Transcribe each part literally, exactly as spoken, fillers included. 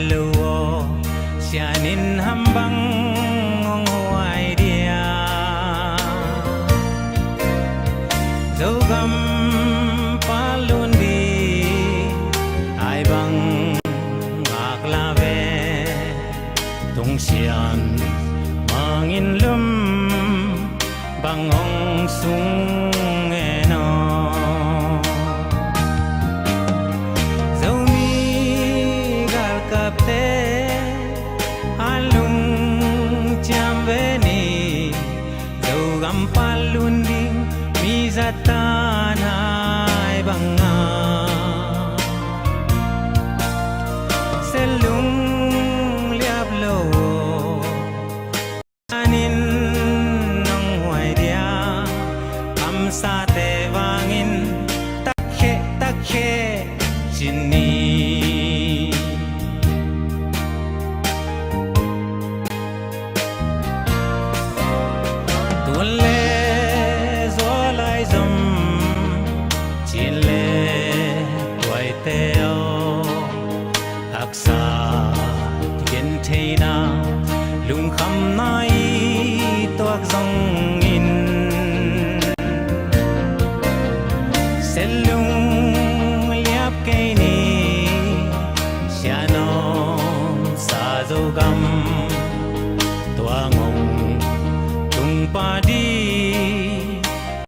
lo aw, sian in ham bang hong huai dia? Zogam palun di ai bang ngak la ve, tung sian mangin lum bang hong sung e no. Zomi galkapte a lungciam ve ni, Zogam palun ding mi zatan ai banga. Selung liap lo anin nong huai dia, kamsate vangin takkhe takkhe cin ni. Tun le zualai zom cin le tuaite aw, haksa gentheina lungkhamna i tuak zongin, selung liap kei ni, sianom sa Zogam tuang hong tung padi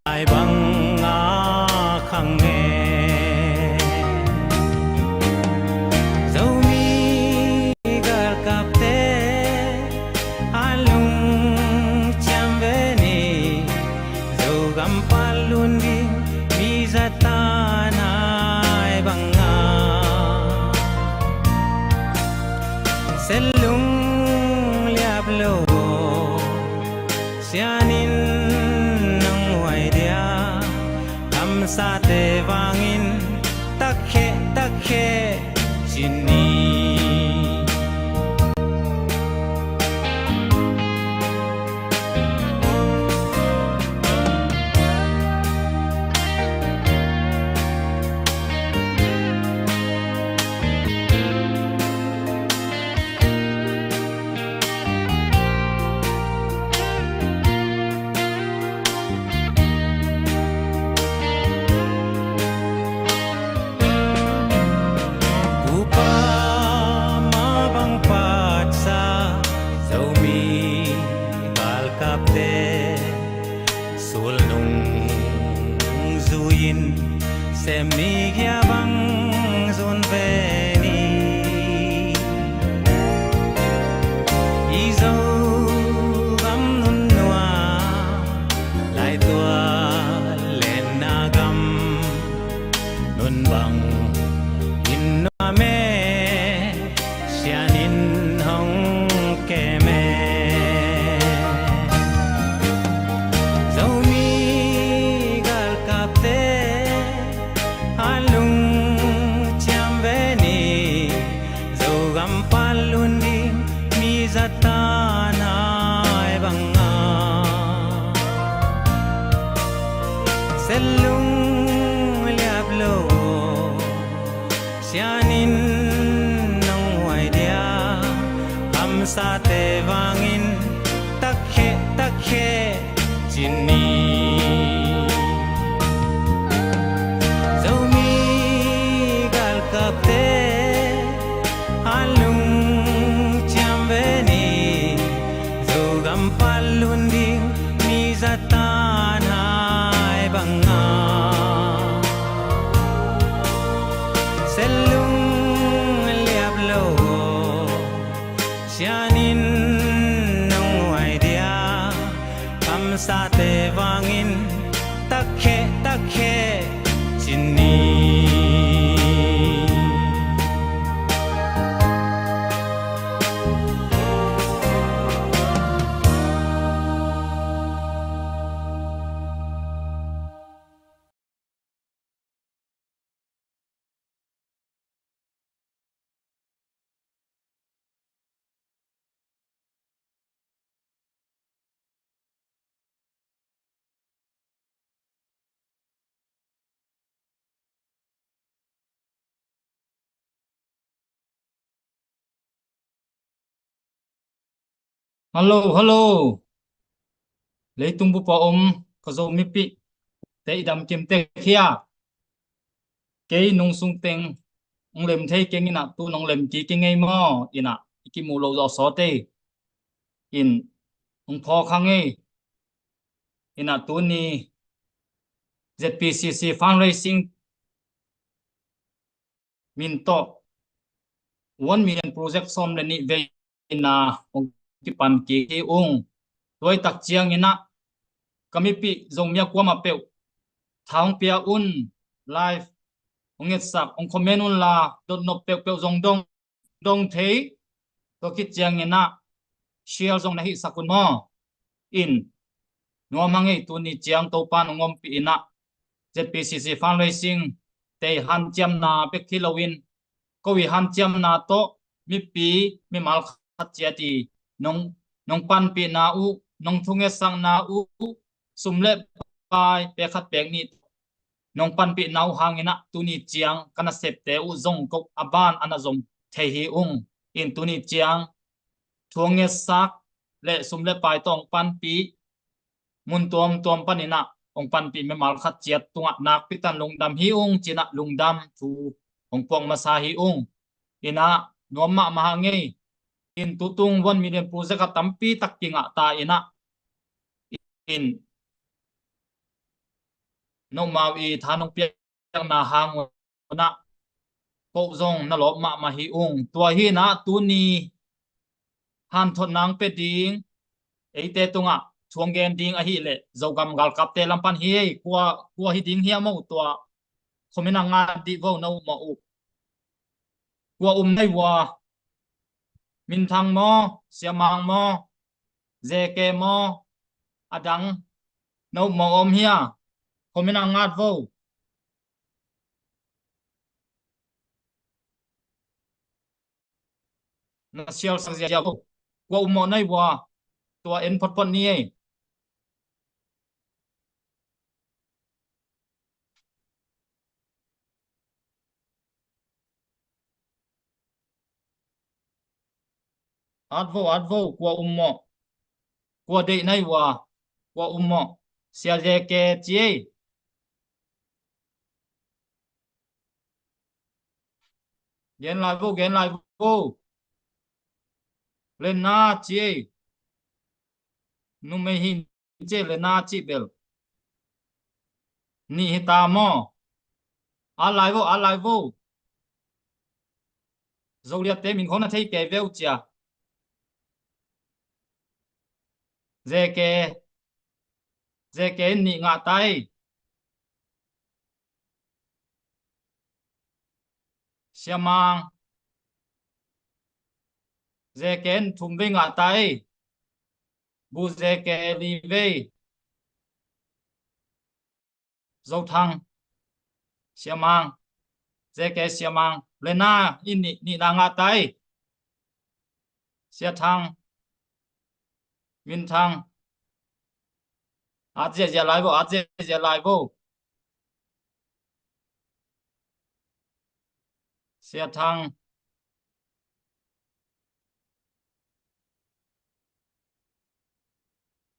ai bang a khang e. Zomi galkapte a lungciam ve ni, Zogam palun ding mi zatan ai banga. Selung liap lo aw, sianin nong huai dia, kamsate vangin takkhe takkhe cin ni. Upa ma bang patsa Zomi galkapte sulnung zui-in sem ni, kia bang zun ve ni. I Zogam nunnuam, laitual lenna gam nun bang in nuam e, sianin hong kem e. Zomi galkapte a lungciam ve ni, Zogam palun ding mi zatan ai banga. Selung liap lo aw, sianin nong huai dia, kamsate vangin takkhe takkhe cin ni. Zomi galkapte a lungciam ve ni, Zogam palun ding mi zatan ai banga. Selung liap lo aw, sianin nong huai dia, kamsate vangin takkhe takkhe cin ni. Hallo, hallo. Leitung bup a om ka Zo mipih te i dam kim tek hia? Kei nung sung teng hong lem thei keng in ah, tu nong lem kik i ngei maw? In ah i kimu lo zawh sawt ei. In hong phawk hang ei. In ah tuni Z P C C fundraising min tawh one million project sawm le nih vei in ah hong kipan kik hi ung. Tua i tak ciangin ah ka mipih Zomia kuamah peuh tha hong pia un, live hong etsak, hong comment un la, dotnop peuhpeuh zong dong, dong thei. Tua khit ciangin ah share zong na hihsak un maw? In nuam hang ei, tuni ciang Topa nong ompih in ah Z P C C fundraising te i hanciamna bek hi loin, ko i hanciamna tawh mipi mimal khat ciat i nong, nong panpihna uh, nong thungetsakna uh, sum le pai pek khat pek nih nong panpihna uh hangin ah tuni ciang ka nasepte uh zong ko a ban a na zom thei hi ung. In tuni ciang thu hong ngetsak le sum le pai tawh hong panpih mun tuamtuam panin ah hong panpih mimal khat ciat tungah nakpi takin lungdam hi ung ci-in ah lungdam thu hong puak masa hi ung. In ah nuam mahmah hang ei. In tutung one million project a tampi tak kingah ta in ah, in nomau i tha nong piakna hang un ah ko zong na lawp mahmah hi ung. Tua hi in ah tuni hanthotna hong pia ding, eite tungah thu hong gen ding ahih leh Zogam galkapte lam pan hi ei. Kua, kua hi ding hiam o, tua comment ah ngat dih vo, na upmawh uh. Kua um na hi ua? Minthang maw, Siamang maw, Zeke maw, a dang na upmawh om hia? Comment ah ngat vo. Na share sak ziahziah vo. Kua upmawh na hi ua? Tua en photphot ni ei. At vo, at vo, kua upmawh? Kua deih na hi ua? Kua upmawh? Sia Zeke ci ei. Gen lai vo, gen lai vo. Lena ci ei. Numei hi ci ei, Lena cih bel. Nih hi ta maw? At lai vo, at lai vo. Zoliatte min khong na thei kei veu cia. Zeke, Zeke in nih ngah ta ei. Siamang, Zeke in thum vei ngah ta ei. Bu Zeke li vei. Zothang, Siamang, Zeke, Siamang, Lena in nih, nihna ngah ta ei. Siathang, Minthang. At ziahziah lai vo, at ziahziah lai vo. Siathang.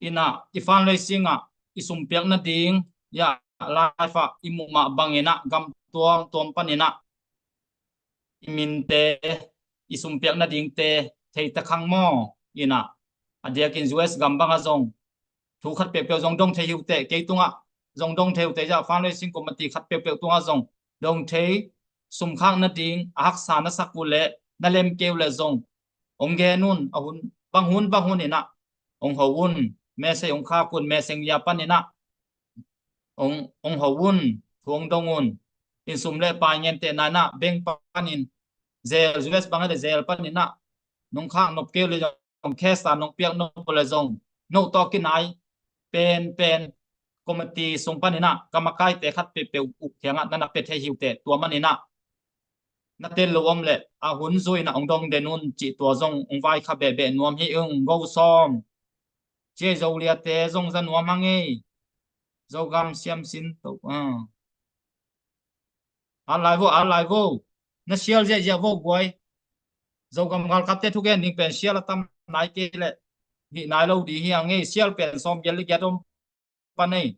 In ah i fundraising ah i sumpiak nading, ya, live ah i muh mah bangin ah gam tuamtuam panin ah i minte, i sumpiak nadingte thei ta khang maw? In ah a diakin U S gam bangah zong thu khat peuhpeuh zong dong thei hi uh teh, kei tungah zong dong thei uh teh, ya, fundraising committee khat peuhpeuh tungah zong dong thei, sumkhak nading a haksa na sak uh leh na lem kei uh leh zong hong gen un, a hun, bang hun, bang hun in ah hong ho un, message hong khak un, Messenger panin ah hong, hong ho un, thu hong dong un. In sum le pai ngentehna in ah bank panin, Zelle, U S bang ah leh Zelle panin ah nong khak nop kei uh leh zong, cash a nong piak nop uh leh zong, no tawh kinai penpen committee sung panin ah ka makaite khat peuhpeuh uh kiangah na na pia thei hi uh teh, tua manin ah na tel lo om leh a hun zui in ah hong dong den un cih tua zong hong vaikhak behbeh nuam hi ung. Go Sawm ci ei, Zoliate zong za nuam hang ei. Zogam siamsin to, ah. At lai vo, at lai vo. Na share ziahziah vo guai. Zogam galkapte thugen ding pen share a tam nai kei leh. hih nai lo ding hi a ngei. Sial pen sawm giat le giat om pan ei.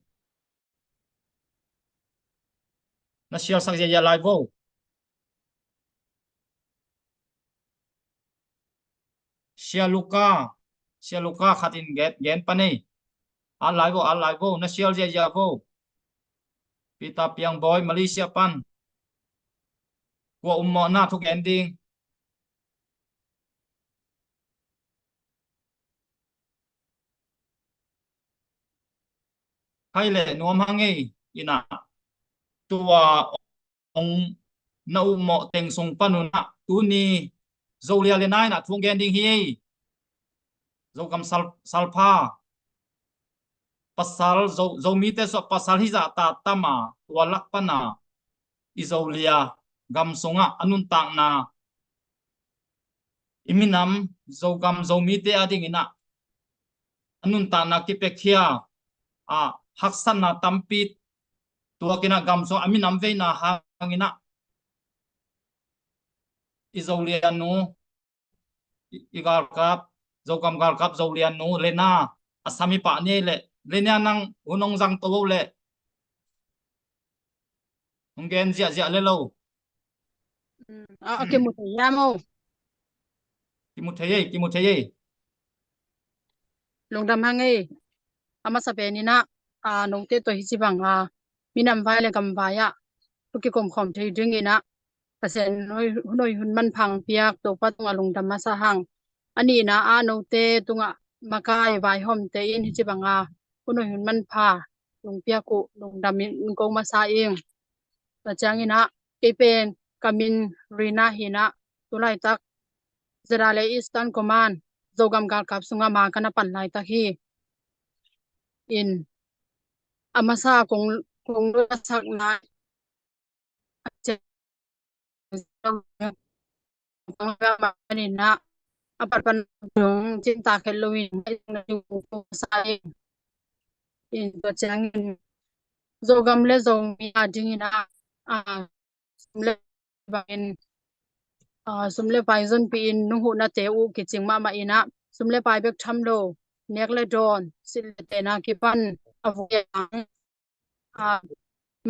Na sialsak ziahziah lai vo. Sia Luka, Sia Luka khat in gen, gen pan ei. At lai vo, at lai vo, na sial ziahziah vo. Peter Piang Bawi, Malaysia pan. Kua um mawh na thu gen ding. Hai le nuam hang ei, ina tua ong na uh mawh teng sung pan un ah tuni Zolia le nai na thu gen ding hi ei. Zogam sal, salpha. Pasal, Zo, Zomite suah pasal hizah ta tam a, tua lak pan a i Zolia gam sungah a nuntakna, i minam Zogam Zomite a dingin ah a nuntakna kipiakhia a, haksatna tampi tuakin ah gam sungah a minam veina hangin ah i Zolia nu, i, i galkap, Zogam galkap Zolia nu Lena, a sam i pah ni le, Lena nang hun ong zang to lo le. Hong gen ziahziah le lo. Mm, a, a kimu thei hiam o? Kimu thei ei, kimu thei ei. Lungdam hang ei. A masa pen in ah, a, note tawh hici bang a, minam vai le gam vai ah thu kikomkhawm thei dingin ah Pasian hun hoih hun manpha piak Topa tungah lungdam masa hang. A nihna ah note tungah makai vaihawmte in hici bang a hun hoih hun manpha lungpiak uh lungdam in ko masa ing. Tua ciangin ah kei pen ka min Rina hi in ah, tu laitak Zeda le Eastern Command Zogam galkap sungah ma ka na pan laitak hi. In a masa kong, kong luasak lai a pat pan dong cinta khet lo in, in tua ciangin Zogam le Zomi a dingin ah, a, sum le bangin, a, sum le pai zonpi in nunghuhnate uh kicing mahmah in ah, sum le pai bek tham lo, nek le dawn, silh le tena kipan a vui a, a,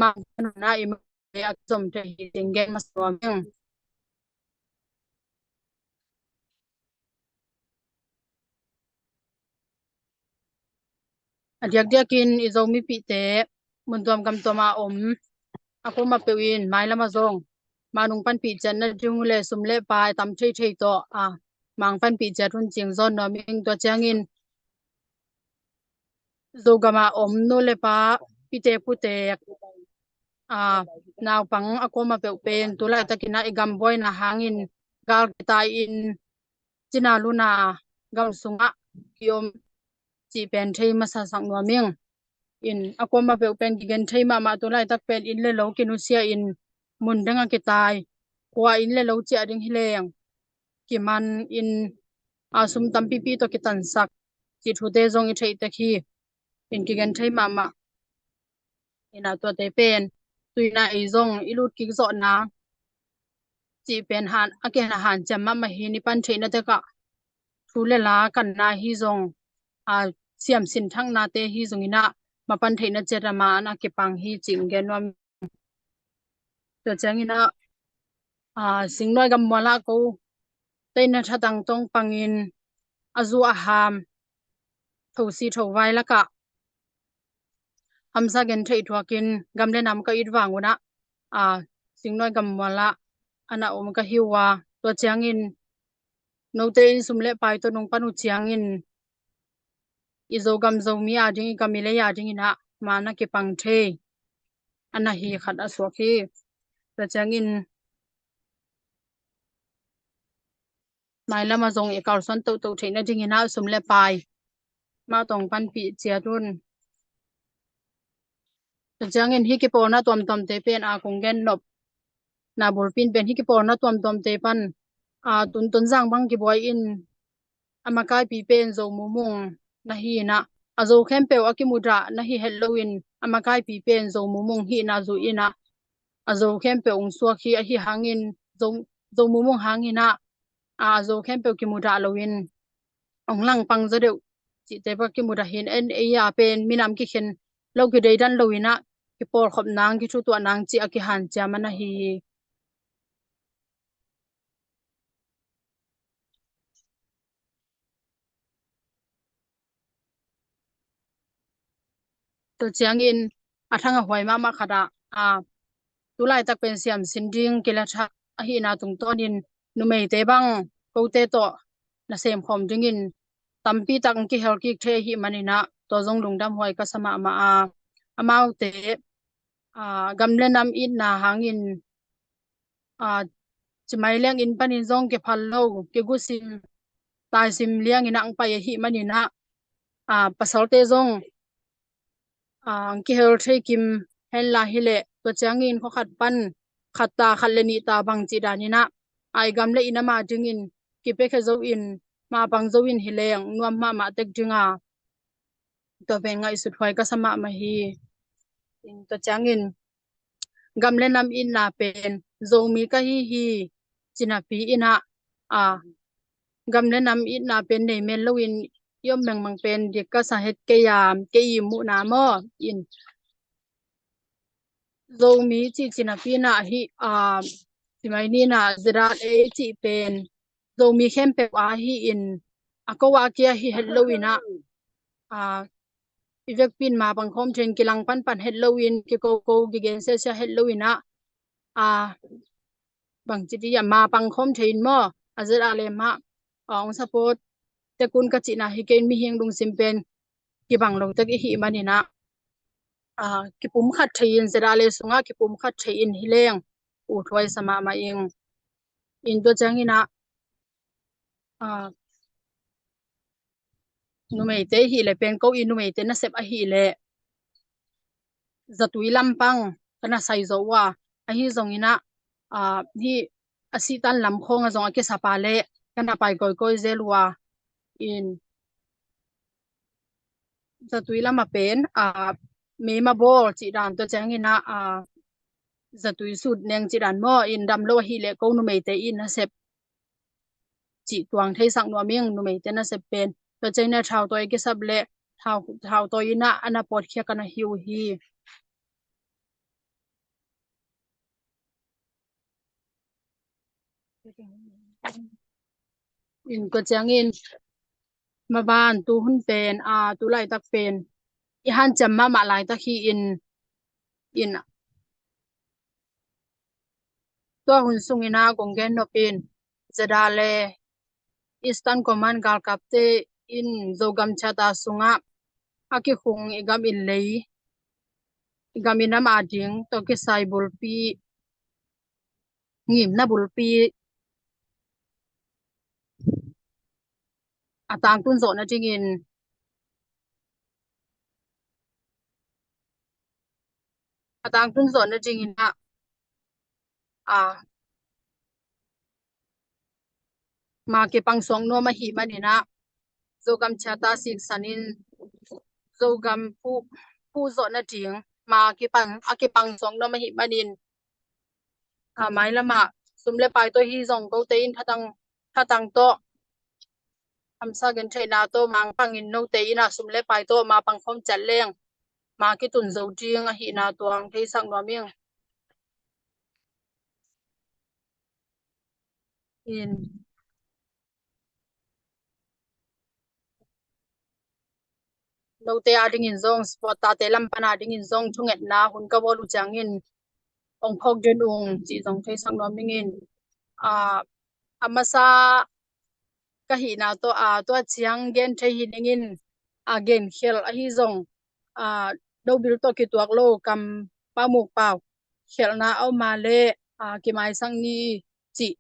mang nuna i mawh a kizom thei hi, cing gen masa nuam ing. A diakdiakin i Zomipihte muntuam gamtuam a om a kuamah peuh in mailam ah zong ma nung panpih ciat nading uh le sum le pai tam theithei tawh a mang panpih ciat hun cing zawn nuam ing. Tua ciangin Zogam a om nu le pa, pitek putek, a, naupang a kuamah peuh pen tu laitakin ah i gam buaina hangin gal kitai in cina luna gam sungah kiom cih pen thei masasak nuam ing. In a kuamah peuh pen kigen thei mahmah, tu laitak pen inn le lo kinusia in mun deng a kitai, khua inn le lo ciah ding hi leng kiman in, a, sum tampipi tawh kitansak cih thute zong i theih tek hi. In kigen thei mahmah. In a tuate pen tuina ei zong i lut kik zawhna cih pen han, a kihan a hanciam mahmah hi. I pan theihna tekah thu le la kanna hi zong, a, siam sinthaknate hi zongin ah ma pan theihna ciat a ma an a kipang hi cih gen nuam. Tua ciangin ah, a, Singnuai gammual ah ko teina thatang tong pangin a zu a ham thosi thovai lakah hamsa gentheih thuakin gam le nam ka it vang un ah, a, Singnuai gammual ah a na om ka hi uh a, tua ciangin note in sum le pai tawh nung pan uh ciangin i Zogam Zomi a ding, i gam i lei a dingin ah ma na kipang thei a na hi khat a suak hi. Tua ciangin mailam ah zong i kalsuan tohtoh theih nadingin ah sum le pai ma tawng panpih ciat un. Tua ciangin hih kipawlna tuamtuamte pen a kong gen nop na bulpi in pen hih kipawlna tuamtuamte pan, a, tun Tonzang bang kibuai in a makaipi pen Zo Mumung na hi in ah, a Zo khempeuh a kimudah na hi het loin a makaipi pen Zo Mumung hihna zuh in ah a Zo khempeuh hong suak hi. Ahi hangin Zo, Zo Mumung hangin ah, a, a Zo khempeuh kimudah loin hong langpang zaw deuh cihte bek kimu dah hi in, ei a pen minam kikhen lo, kideidan lo in ah kipawlkhop nang, kithutuah nang cih a kihanciam a na hi hi. Tua ciangin a thang a huai mahmah khat ah, a, tu laitak pen siamsin ding kilatha ahihna tungtawnin numeite bang kote tawh nasem khawm dingin tampi tak kihel kik thei ahih manin ah tua zong lungdam huai ka sa mahmah a, amaute, a, gam le nam itna hangin, a, cimai liang inn panin zong kiphal lo, kigusim taisim liangin ah ang pai ahih manin ah, a, pasalte zong, a, ang kihel thei kim henla hileh tua ciangin khua khat pan khat ta, khat le nih ta bang cih danin ah, a, i gam le inn ama dingin kipiakhia zo in, mapang zo in hi leng nuam mahmah tek ding a, tua pen ngaihsut huai ka sa mahmah hi. Tua ciangin gam le nam itna pen Zomi ka hi hi ci napi in ah, a, gam le nam itna pen nei men loin i om mengmang pen dik ka sa het kei a, kei i muhna maw in. Zomi cih ci napi in ah hi, a, cimai ni in ah ZRA cih pen Zomi khempeuh a hi in, a ko a kia hi het lo in ah, a, i vekpi in mapang khawm thei in, kilang panpan het lo in, kikoko kigen siasia het lo in ah, a, bangci dih a, mapang khawm thei in maw, a ZRA le mah, a, ong support tek un ka cihna hi kei in, mihing lungsim pen kibang lo tek i hih manin ah, a, kipumkhat thei in, ZRA le sungah kipumkhat thei in hi leng ut huai sa mahmah ing. In tua ciangin ah, a, numeite hileh pen ko i numeite nasep ahileh zatui lampang ka na sai zo uh a, ahi zongin ah, a, hi a sihtan lam khawng a zong a kisapa le ka na pai kawikawi zel uh a, in zatui lam a pen, a, meima bawl cih dan, tua ciangin ah, a, zatui sut neng cih dan maw, in dam lo ahileh ko numeite in nasep cih tuang theisak nuam ing, numeite nasep pen. Tua ciangin ah thau tawi kisap le thau, thau tawi in ah a na pawtkhiak a na hi uh hi. In tua ciangin maban tu hun pen, a, tu laitak pen i hanciam mahmah laitak hi in, in tua hun sungin ah kong gen nop in, ZRA le Eastern Command galkapte in Zogam Charter sungah a kikhung i gam inn lei, i gam inn nam a ding tawh kisai bulpi, ngimna bulpi a tangtun zawh nadingin, a tangtun zawh nadingin ah, a, ma kipang suak nuam ahih manin ah Zogam Charter siksan in Zogam phu, phu zawh nading ma kipang, a kipang suak nuam ahih manin, a, mailam ah sum le pai tawh hi zong kote in thatang, thatang tawh hamsa gentheihna tawh mangpang in note in ah sum le pai tawh mapang khawm ciat leng ma kitun zo ding ahihna tuang theisak nuam ing. In note a dingin zong, sport tate lam pan a dingin zong thungetna hun ka bawl uh ciangin ong phawk den ung cih zong theisak nuam ing in, a, a masa ka hihna tawh, a, tua ciang gen thei hi ning in, a, gen khial ahi zong, a, nobil tawh kituak lo kam pamuk pau khialhna a om a le, a, kimaisak ni cih.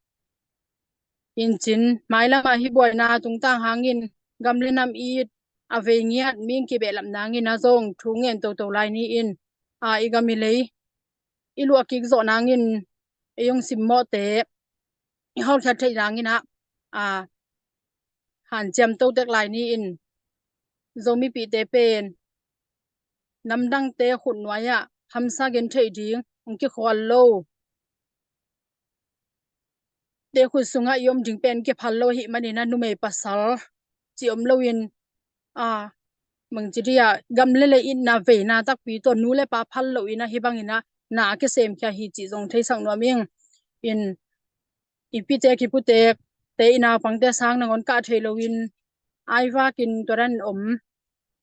Incin mailam ah hih buaina tungtang hangin gam le nam it a vei ngiat ming kibehlap nangin a zong thu ngen toto lai ni in, a, i gam i lei i luah kik zawh nangin ei hong simmawhte i hawlkhiat theih nangin ah, a, hanciam totek lai ni in Zomipihte pen namdangte khut nuai-ah hamsa gen theih ding hong kikhual lo te khut sungah i om ding pen kiphal lo ahih manin a numei pasal ci om loin a, bangci dia, gam le lei itna veina takpi tawh nu le pa phal lo ina hi bangina na a kisemkhia hi cih zong theisak nuam ing. In i pitek i putek te i naupangte sang nangawn kah thei loin aivakin tua dan om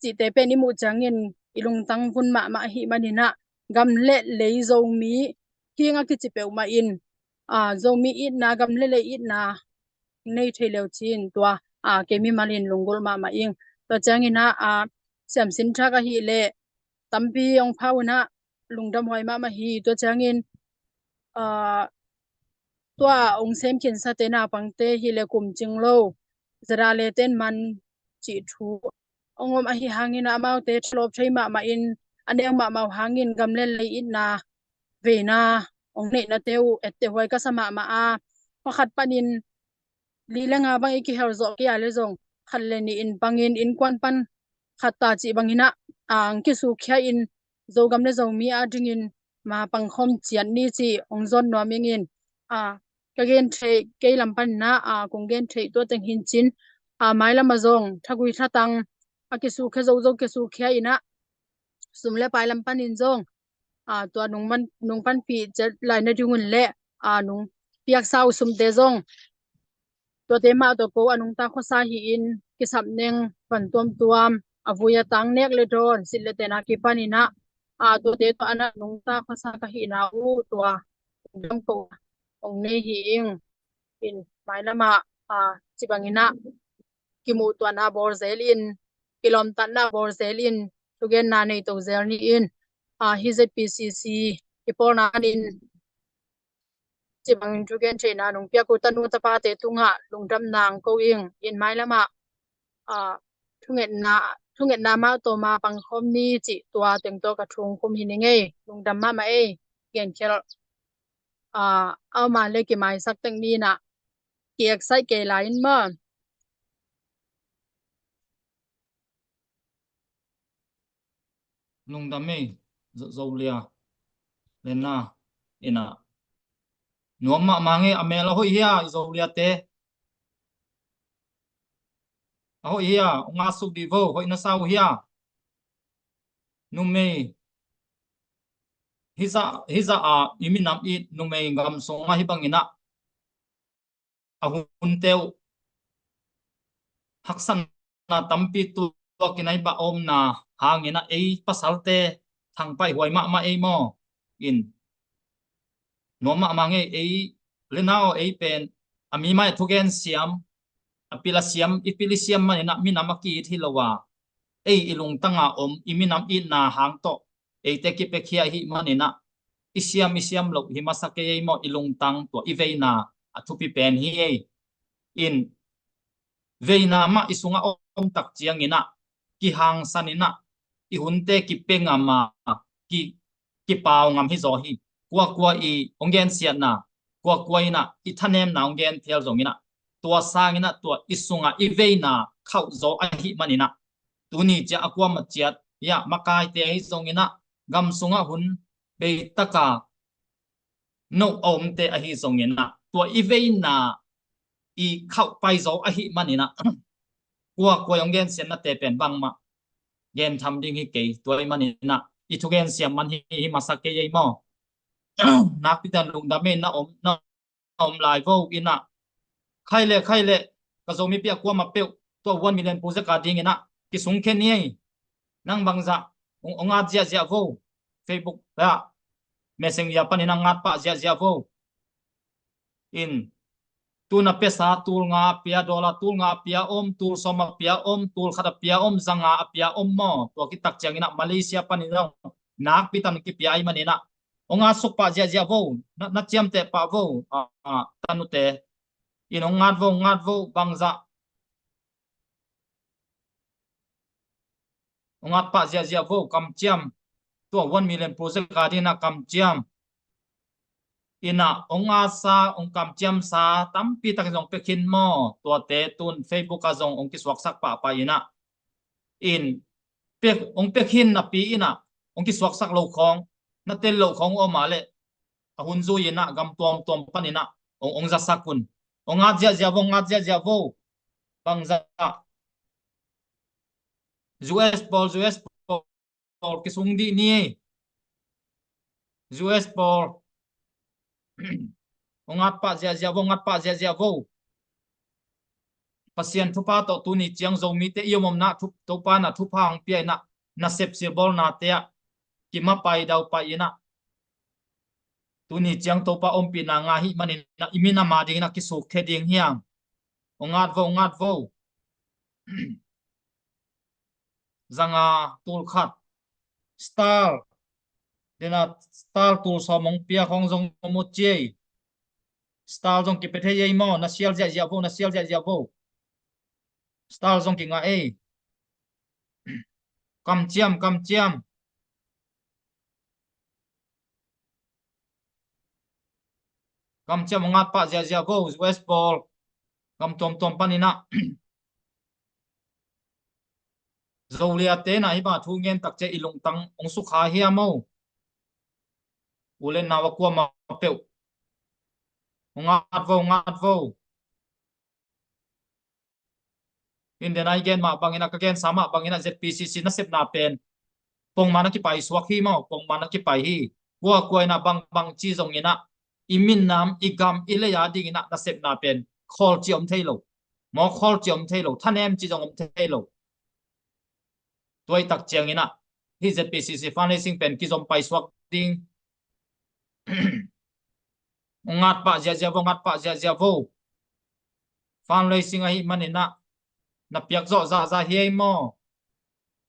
cihte pen i muh ciangin i lungtang vun mahmah ahi maninah gam le lei Zomi hing a kici peuhmah in, a, Zomi itna, gam le lei itna nei thei leu cin tua, a, kei mimalin lunggulh mahmah ing. Tua cianginah, a, siamsin thak ahih leh tampi hong phau inah lungdam huai mahmah hi. Tua ciangin, a, tua hong semkhinsate naupangte hi le kum cing lo zada le ten man cih thu hong om ahi hangin amaute thalawp thei mahmah in a neu mahmah uh hangin gam le lei itna veina hong neihnate uh etteh huai ka sa mahmah a, pakhat panin li le nga bang i kihel zawh kei a le zong khat le nih in pangin innkuan pan khat ta cih banginah, a, ang kisukkhia in Zogam le Zomi a dingin ma pangkhawm ciat ni cih hong zawn nuam ingin, a, ka gen theih kei lam paninah, a, kong gen theih tua teng hincin, a, mailam a zong thagui thatang a kisukkhia zozo kisukkhia inah sum le pai lam panin zong, a, tua nung man, nung panpih ciat lai nadingun le, a, nung piaksa uh sumte zong tuate mah tawh ko a nungta khuasa hi-in kisap neng van tuamtuam a vui a tang nek le dawn sit le tena kipaninah, a, tuate tawh anah nungta khuasa ka hihna uh tua dam ko hong nei hi ing. In mailamah, a, cibanginah kimuhtuahna bawl zel in, kilawmtatna bawl zel in, thugenna nei to zel ni in, a, hi Z P C C i pawlna in cibangin thugen theihna nung piak uh tanu tapate tungah lungdamna ang ko ing. In mailamah, a, thungetna, thungetna mah tawh ma pangkhawm ni cih tua teng tawh ka thungkhum hi ning ei. Lungdam mahmah ei. Genkhelh, a, ama le kimaisak tek ni inah ki-excite kei lai in maw. Lungdam ei, Zo-, Zolia, Lena, inah. Nuam mahmah ngei, a mel a hoih hia, i Zoliate. A hoih hia, hong ngatsuk dih vo, hoih na sa uh hia. Numei, hizah, hizah a, i minam it, numei gam sungah hi banginah a hunte uh haksatna tampi tuak inah i bah omna hangin ah ei pasalte thangpaih huai mahmah ei maw? In nuam mahmah ngei ei, Lena aw, ei pen a mi mai thugen siam, a pil a siam, i pil i siam maninah minam a ki-it hi lo a, ei i lungtanga om i minam itna hang tawh eite kipiakhia ahih maninah i siam i siam loh hi masa kei ei maw? I lungtang tua i veina a thupi pen hi ei. In veina mah i sungah om tak cianginah kihangsaninah i hunte kipia ngam a, ki, kipau ngam hi zaw hi. Kuakua i hong gensiatna, kuakua inah i thanemna hong gen thial zonginah tua sanginah tua i sungah i veina khauh zaw ahih maninah tuni ciah a kuamah ciat, ia, makaite ahi zonginah gam sungah hun beitaka noh a omte ahi zonginah tua i veina i khauh pai zaw ahih maninah kuakua i hong gensiatnate pen bangmah gentham ding hi kei. Tua ahih maninah i thugensiam man hi, hi masa kei ei maw? Nakpi tan lungdam ei, na om, na om lai vo inah. Khai le, khai le, ka Zomi pi a kuamah peuh tua one million project a dinginah kisungkhen ni ei. Nang bangzah hong, hong at ziahziah vo. Facebook ah, Messenger panin a ngat pah ziahziah vo. In tuna pesa tul nga a pia, dollar tul nga a pia om, tul sawm a pia om, tul khat a pia om, za nga a pia om maw? Tua kitak cianginah Malaysia panin zong nakpi tan kipia ahih maninah hong at suk pah ziahziah vo. Na, na ciamteh pah vo, a, a, tanute. In hong ngat vo, ngat vo, bangzah hong at pah ziahziah vo, kamciam. Tua one million project a dinginah kamciam. Inah hong atsa, hong kamciamsa tampi takin zong pia khin maw? Tuate tun Facebook ah zong hong kisuaksak pahpah inah. In pia, hong pia khin napi inah hong kisuaksak lo khawng, na tel lo khawng om a leh a hun zui inah gam tuamtuam paninah hong, hong zasak un. Hong at ziahziah vo, hong at ziahziah vo. Bangzah U S pawl, U S pawl, kisung dih ni. U S pawl, hong ngat pah ziahziah vo, ngat pah ziahziah vo. Pasian thupha tawh tuni ciang Zomite i om omna thu, Topa na thupha hong pia inah, nasep silbawlnate ah kimapai daupai inah, tuni ciang Topa ompihna ngah ahih manin ah i minam a dingin ah kisukkhia ding hi hang. Hong ngat vo, hong ngat vo. Zanga, tul khat. Star, dena, star tul sawm hong pia khong zong om uh ci ei. Star zong kipia thei ei maw? Na sial ziahziah vo, na sial ziahziah vo. Star zong kingah ei. Kamciam, kamciam. Kamciam, hong ngat pah ziahziah vo, U S pawl. Gam tuamtuam panin ah. Zoliate na hi bang thu ngen tak ciang i lungtang hong sukha hiam o? U le nau a kuamah peuh. Hong ngat vo, hong ngat vo. In den a i gen mah bangin ah, ka gensa mah bangin ah, Z P C C nasepna pen pongman a kipai suak hi maw, pongman a kipai hi. Kuakua inah bangbang ci zongin ah, i minam, i gam, i lei a dingin ah nasepna pen khawl ci om thei lo. Maw, khawl ci om thei lo, thanem ci zong om thei lo. Tua i tak ciangin ah, hih Z P C C fundraising pen kizom pai suak ding. Ngat pah ziahziah vo, ngat pah ziahziah vo. Fundraising ahih manin ah, na piak zawh zahzah hi ei maw?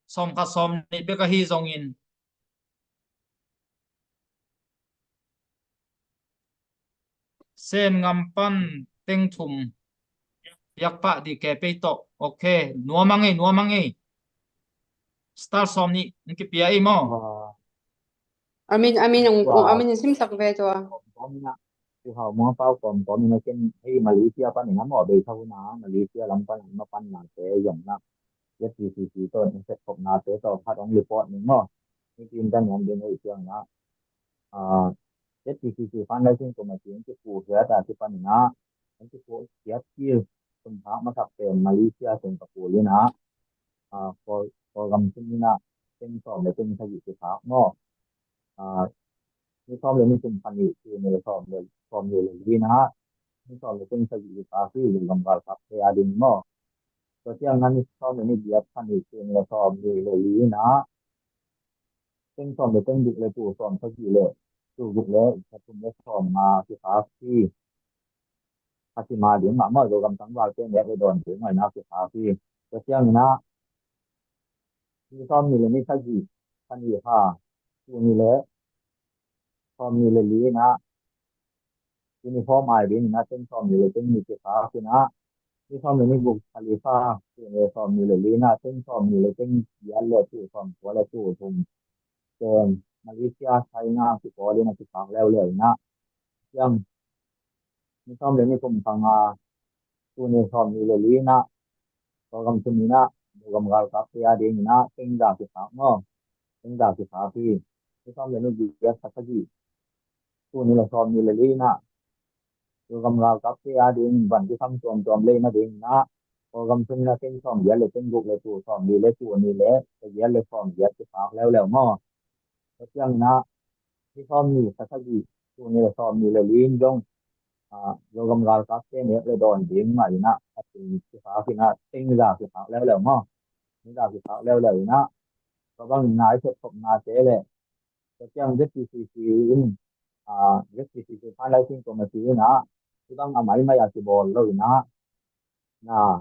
Sawm khat sawm nih bek ahi zongin. Sen ngam pan teng thum. Piak pah dih ke pei tawh. Ok. Nuam a ngei, nuam a ngei. Star sawm nih hong kipia ei maw? Amin, amin, ung, ung, amin, simsak ve tua. Kawm kawm ina, si hau mua pau kawm kawm ina ken hei Malaysia pan ina maw, bei thauna Malaysia lam pan ina pan na te yom na. Z P C C to ni set kop na te to khat ong report ni maw. Ni tin dan yom din hei siang na. Ah, Z P C C fundraising committee ang kipu hiat a kipan ina. Ang kipu hiat ki kum thak masak te Malaysia, Singapore ina. Ah, ko, ko gam sin ina. Teng sawm le teng sagih kiphak maw. Ah, ni sawm le ni kum phanih, tu ni le sawm le, sawm ni le li na. Ni sawm le teng sagih kiphak hi, le gam gal kap te a ding maw. Tua ciang na ni sawm le ni giat phanih, tu ni le sawm ni le li na. Teng sawm le teng guk le tu sawm sagih le, tu guk le, sa tum le sawm nga kiphak hi. A si ma ding mah maw, Zogam tangvalte nek le dawn ding mah ina kiphak hi. Tua ciang ina, ni sawm ni le ni sagih, phanih ha, tu ni le, sawm ni le li ina, uniform ai ding ina, teng sawm ni le teng ni kiphak ina, ni sawm ni le ni guk Khalifa, tu ni le sawm ni le li ina, teng sawm ni le teng giat le tu sawm kua le tu thum. Ken Malaysia, China, kipawl ina kiphak leuleu ina. Ciang, ni sawm le ni kum panga, tu ni sawm ni le li ina. Tua gam tu ni ina, tu gam galkap te a ding ina, teng za kiphak maw. Teng za kiphak hi. Ni sawm le ni giat sa sagih. Tu ni le sawm ni le li ina. Tu gam galkap te a ding ban kisam tuamtuam le ina ding ina. Tua gam tu ni ina teng sawm giat le teng guk le tu sawm ni le tu ni le, te giat le sawm giat kiphak leuleu maw. Tua ciang ina, ni sawm ni sa sagih, tu ni le sawm ni le li in zong, ah, Zogam galkap te nek le dawn ding mah ina, a teng kiphak ina, teng za kiphak leuleu maw. Teng za kiphak leuleu ina, tua bang ina i set kop na te le, tua ciang Z P C C in, ah, Z P C C fundraising committee ina, tua bang a maimai a kibawl lo ina, na,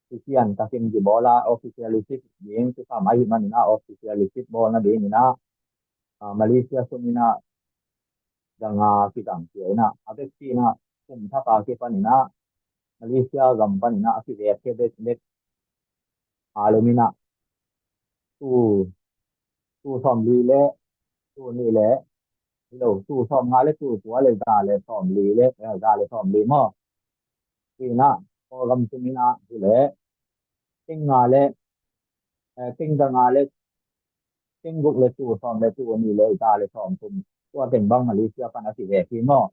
Christian takin kibawl a, official receipt ding, tu sa mai hi man ina, official receipt bawl na ding ina, ah, Malaysia sum ina, dang a kidang cia ina, a bek si ina, kum thak a kipan ina, Malaysia gam pan ina, a kivek ke bek bek, a lem ina, tu, tu sawm li le, tu ni le, lo, tu sawm nga le, tu kua le, za le sawm li le, eh, za le sawm li maw. Ina, ko gam tu ina, tu le, teng nga le, eh, teng za nga le, teng guk le tu sawm le tu ni le, za le sawm thum. Tua teng bang Malaysia pan a si ve hi maw.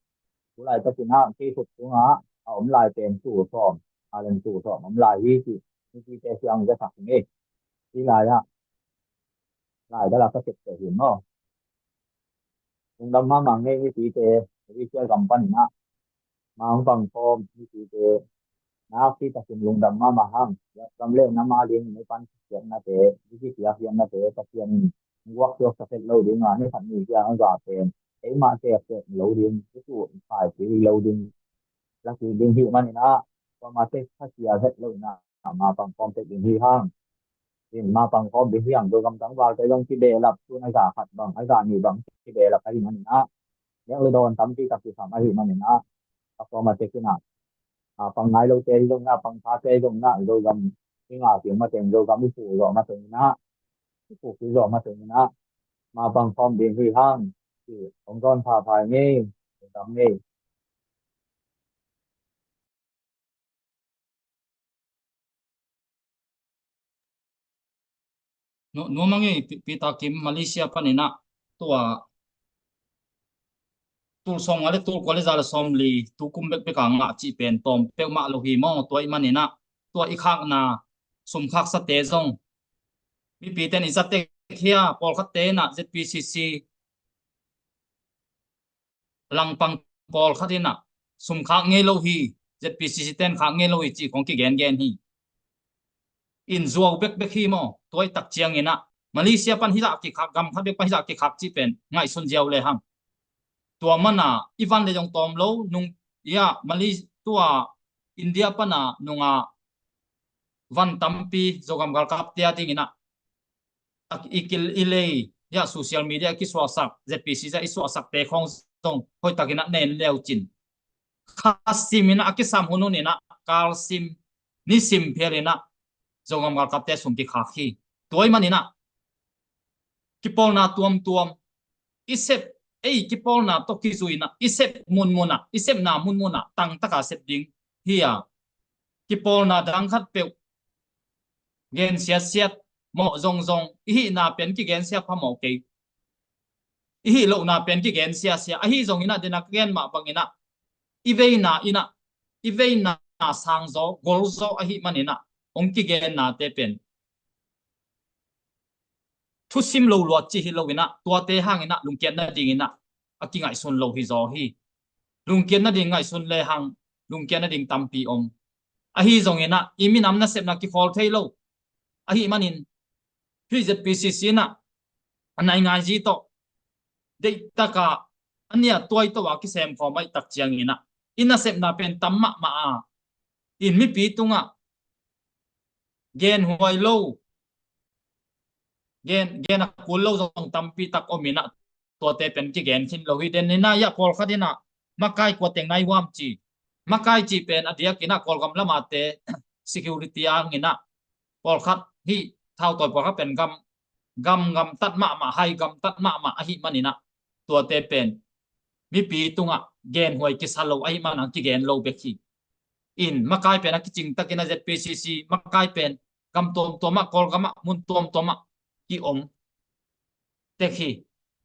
Tu lai takin a, kei khut tunga, a om lai pen tu sawm, a len tu sawm, om lai hi ci. Ni ci te siang za sak ni. Hih lai-ah, lai dala ka septeh hi maw? Lungdam mahmah ngei mipite, Malaysia gam panin ah. Mangpang khawm mipite, nakpi takin lungdam mahmah hang. Gam le nam a ding, ni pan siatnate, ni kisiat hiamnate, Pasian in guak suak sa het lo ding a, ni khat ni ciang a za pen eimah tek tek lo ding, i tu i phai pi lo ding, laki ding hi manin ah, kuamah tek khasia het lo in ah, mapang khawm tek ding hi hang. In mapang khawm ding hi hang. Zogam tangvalte zong kibehlap, tun a za khat bang, a za nih bang kibehlap ahih manin ah, nek le dawn tampi tak kisam ahih manin ah, a kuamah tek in ah, a pang nai lote zong in ah, pang thate zong in ah, Zogam i ngah kik mateng, Zogam i phu zawh mateng in ah, i phu kik zawh mateng in ah, mapang khawm ding hi hang. Hong zawn pha phai ngei, Zogam ngei. Nu-, nuam a ngei, Pi-, Peter Kim, Malaysia panin ah, tua, tul sawmnga le tul kua le za le sawmli, tu kum bekbek a ngah cih pen tawm peuhmah lo hi maw, tua ahih manin ah, tua i khakna, sum khaksate zong, mipite in i za tek hia, pawlkhatte in ah, Z P C C langpang pawlkhat in ah, sum khak ngei lo hi, Z P C C ten khak ngei lo hi cih khong kigengen hi. In zuau bekbek hi maw, tua i tak ciangin ah, Malaysia pan hi lah kikhak, gam khat bek pan hi lah kikhak cih pen ngaihsun ziau le hang. Tua mana i van le zong tawm lo, nung, ia, Malay-, tua India pana nunga van tampi Zogam galkapte a dingin ah, a, i kil, i lei, ia, social media a kisuahsak, Z P C C a i suahsakte khong zong hoihtakin ah nen leucin, kha simin ah, a kisam hun hunin ah, kal sim, ni sim phialin ah, Zogam galkapte sum kikhak hi. Tua ahih manin ah, kipawlna tuamtuam, i sep, ei, kipawlna tawh kizui in ah, i sep munmun ah, i sepna munmun ah tangtaka sep ding hi a, kipawlna dang khat peuh gen siatsiat, mawh zongzong, i hihna pen kigen sia phamawh kei, i hih lohna pen kigen siasia, ahi zongin ah, den a ka gen mah bangin ah, i veina in ah, i veina sangzaw, golzaw ahih manin ah, hong kigennate pen thusim lo luat cih hi loin ah, tuate hangin ah lungkiat nadingin ah a kingaihsun lo hi zaw hi. Lungkiat nading ngaihsun le hang, lungkiat nading tampi om. Ahi zongin ah, i minam nasepna kikhawl thei lo ahih manin, hih Z P C C in ah, a naingai zi tawh, deihtaka, a nia tuai tawh a kisem khawm ahih tak ciangin ah, i nasepna pen tam mahmah a, in mipi tungah genhuai lo, gen, gen a kul lo zong tampi tak om in ah, tuate pen kigen khin lo hi. Den in ah, ia, pawlkhat in ah, makai kua teng nai huam ci. Makai cih pen a diakin ah Kawlgam lamate security a hangin ah, pawlkhat hih thautawi pawlkhat pen gam, gam, gamtat mahmah, hai gamtat mahmah ahih manin ah, tuate pen mipi tungah genhuai kisa lo ahih manin ah kigen lo bek hi. In makai pen a kicing takin ah Z P C C makai pen gam tuamtuam ah, Kawlgam ah, mun tuamtuam ah kiom tek hi.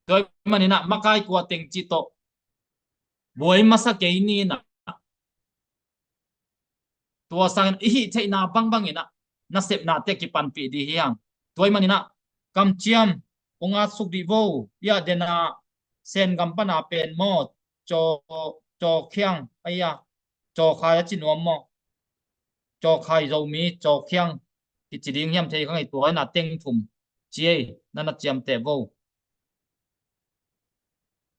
Tua ahih manin ah makai kua teng cih tawh buai masa kei ni in ah, tua sangin i hih theihna bangbang in ah nasepnate kipanpih ding hi hang. Tua ahih manin ah kamciam hong atsuk dih vo. Ia, den a Sen gam pana pen maw, Caw, Cawkhiang, aia, Cawkhai a ci nuam maw? Cawkhai Zomi, Cawkhiang kici ding hiam thei kha ngei, tua in ah teng thum ci ei, na na ciamteh vo.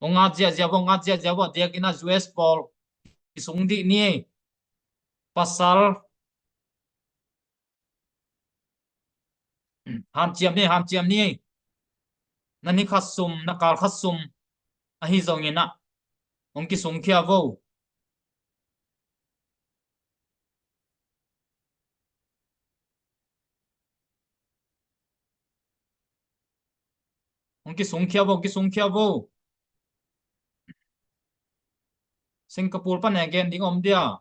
Hong at ziahziah vo, hong at ziahziah vo, diakin ah U S pawl kisung dih ni ei. Pasal hanciam ni, hanciam ni. Na ni khat sum, na kal khat sum ahi zongin ah, hong kisungkhia vo. Hong kisungkhia vo, hong kisungkhia vo. Singapore pan e gen ding om dia.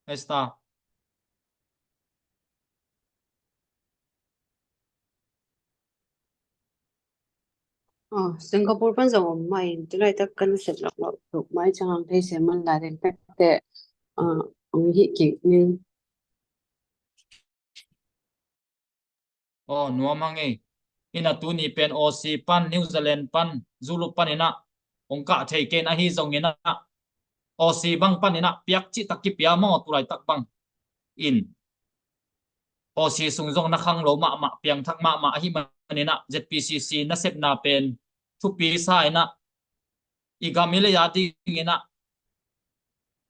Esta. Oh, Singapore pan zong om mah in, tulaitak kan sep lok lok tuk mai chang ang thei se man la den pek te, ah, ong hi kik ning. Aw, nuam hang ei. Ina tuni pen Aussie pan, New Zealand pan, Zulu pan ina ong kah thei kei in ahi zong ina Aussie bang pan ina piak cih tak kipia maw, tulaitak bang in Aussie sung zong na khang lo mahmah, piangthak mahmah ahi man ina Z P C C nasepna pen thupi sa ina i gam i lei a ding ina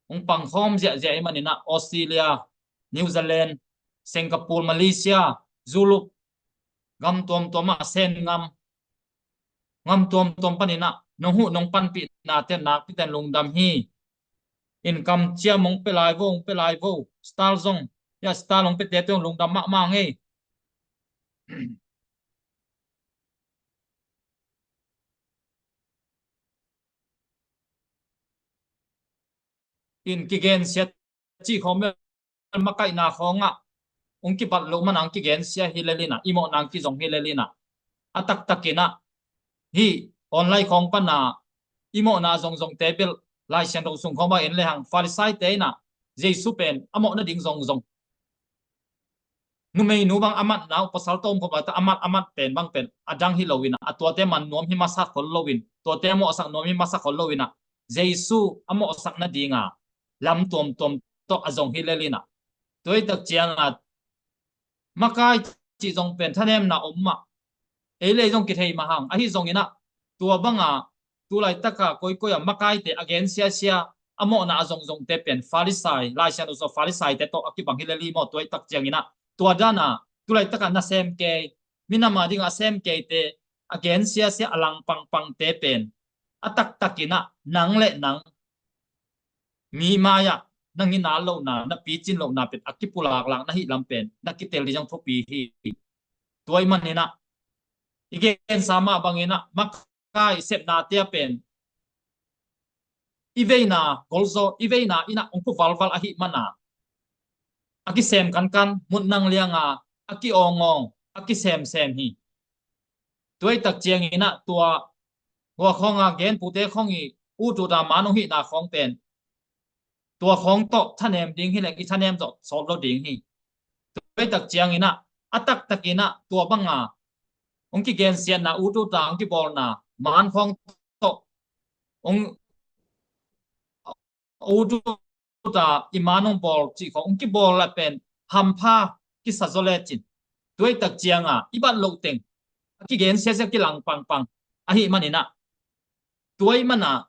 hong pangkhawm ziahziah i man ina Australia, New Zealand, Singapore, Malaysia, Zulu gam tuamtuam ah, Sen gam, gam tuamtuam pan ina nong huh nong panpihna ten nakpi ten lungdam hi. In kam ciam hong pia lai vo, hong pia lai vo. Star zong, ya, star hong piate peuh lungdam mahmah ngei. In kigensia cih khawng bel makaihna khawngah hong kibat loh mana hong kigensia hi lel ina, i mawhna hong kizong hi lel ina, a taktak ina hih online khawng pana i mawhna zongzongte bel Lai Siangtho sung khawng bang en lehang Farisaite ina Jesu pen a mawh nading zongzong, numeinu bang a matna uh, pasal tawm khop lata a mat, a mat pen bang pen a dang hi lo ina, a tuate man nuam hi masa khol lo in, tuate a mawhsak nuam hi masa khol lo ina, Jesu a mawhsak nadinga lam tuamtuam tawh a zong hi lel ina. Tua i tak cianga makai cih zong pen thanemna om mah, ei lei zong kithei mah hang. Ahi zong ina tua banga tulaitaka koikoi a makaite a gen siasia a mawhna a zongzongte pen Farisai, Lai Siangtho sung Farisaite tawh a kibang hi lel hi maw. Tua i tak ciang ina tua dana tulaitaka nasem kei, minam a dinga a sem keite a gen siasia a lang pangpangte pen a taktak ina nang le nang mi mai-ah na nginal lohna, na picin lohna pen a kipulaklak na hih lam pen na kitel ding zong thupi hi. Tua i man ina i gensa mah bang ina makai sepnate a pen i veina golzaw, i veina ina ong kuvalval ahi mana a kisem kankan, mutnang lianga a kiawngawng, a kisemsem hi. Tua i tak ciang ina tua hua khawnga gen pute khawng i ut uta man ong hihna khawng pen tua khawng tawh thanem ding hi leng i thanem zawh sawt lo ding hi. Tua i tak ciang ina a taktak ina tua banga ong kigensiatna, ut uta ong kibawlna man khawng tawh ong ut uta i man ong bawl cih khawng ong kibawl la pen hampha kisa zaw lecin. Tua i tak cianga i bat loh teng a kigen siasia kilang pangpang ahi man ina tua i mana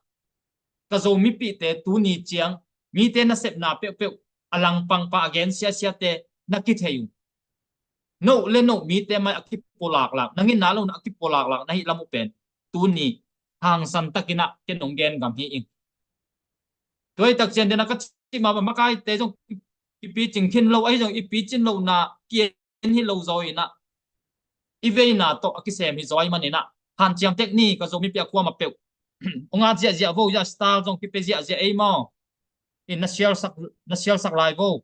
ka Zo mipihte tuni ciang mite nasepna peuhpeuh a lang pangpang a gen siasiate na kithei uh. Noh le noh mite mai a kipulaklak, na nginna lohna a kipulaklak na hih lam uh pen tuni hangsan tak ina ken ong gen gam hi ing. Tua i tak ciang dena ka cih mah bang makaite zong i picing khin lo, ahi zong i picin lohna kien hi lo zaw ina i veina tawh a kisem hi zaw i man ina hanciam tek ni ka Zo mipi a kuamah peuh. Ong at ziahziah vo, ya, star zong kipia ziahziah ei maw. In na sialsak, na sialsak lai vo.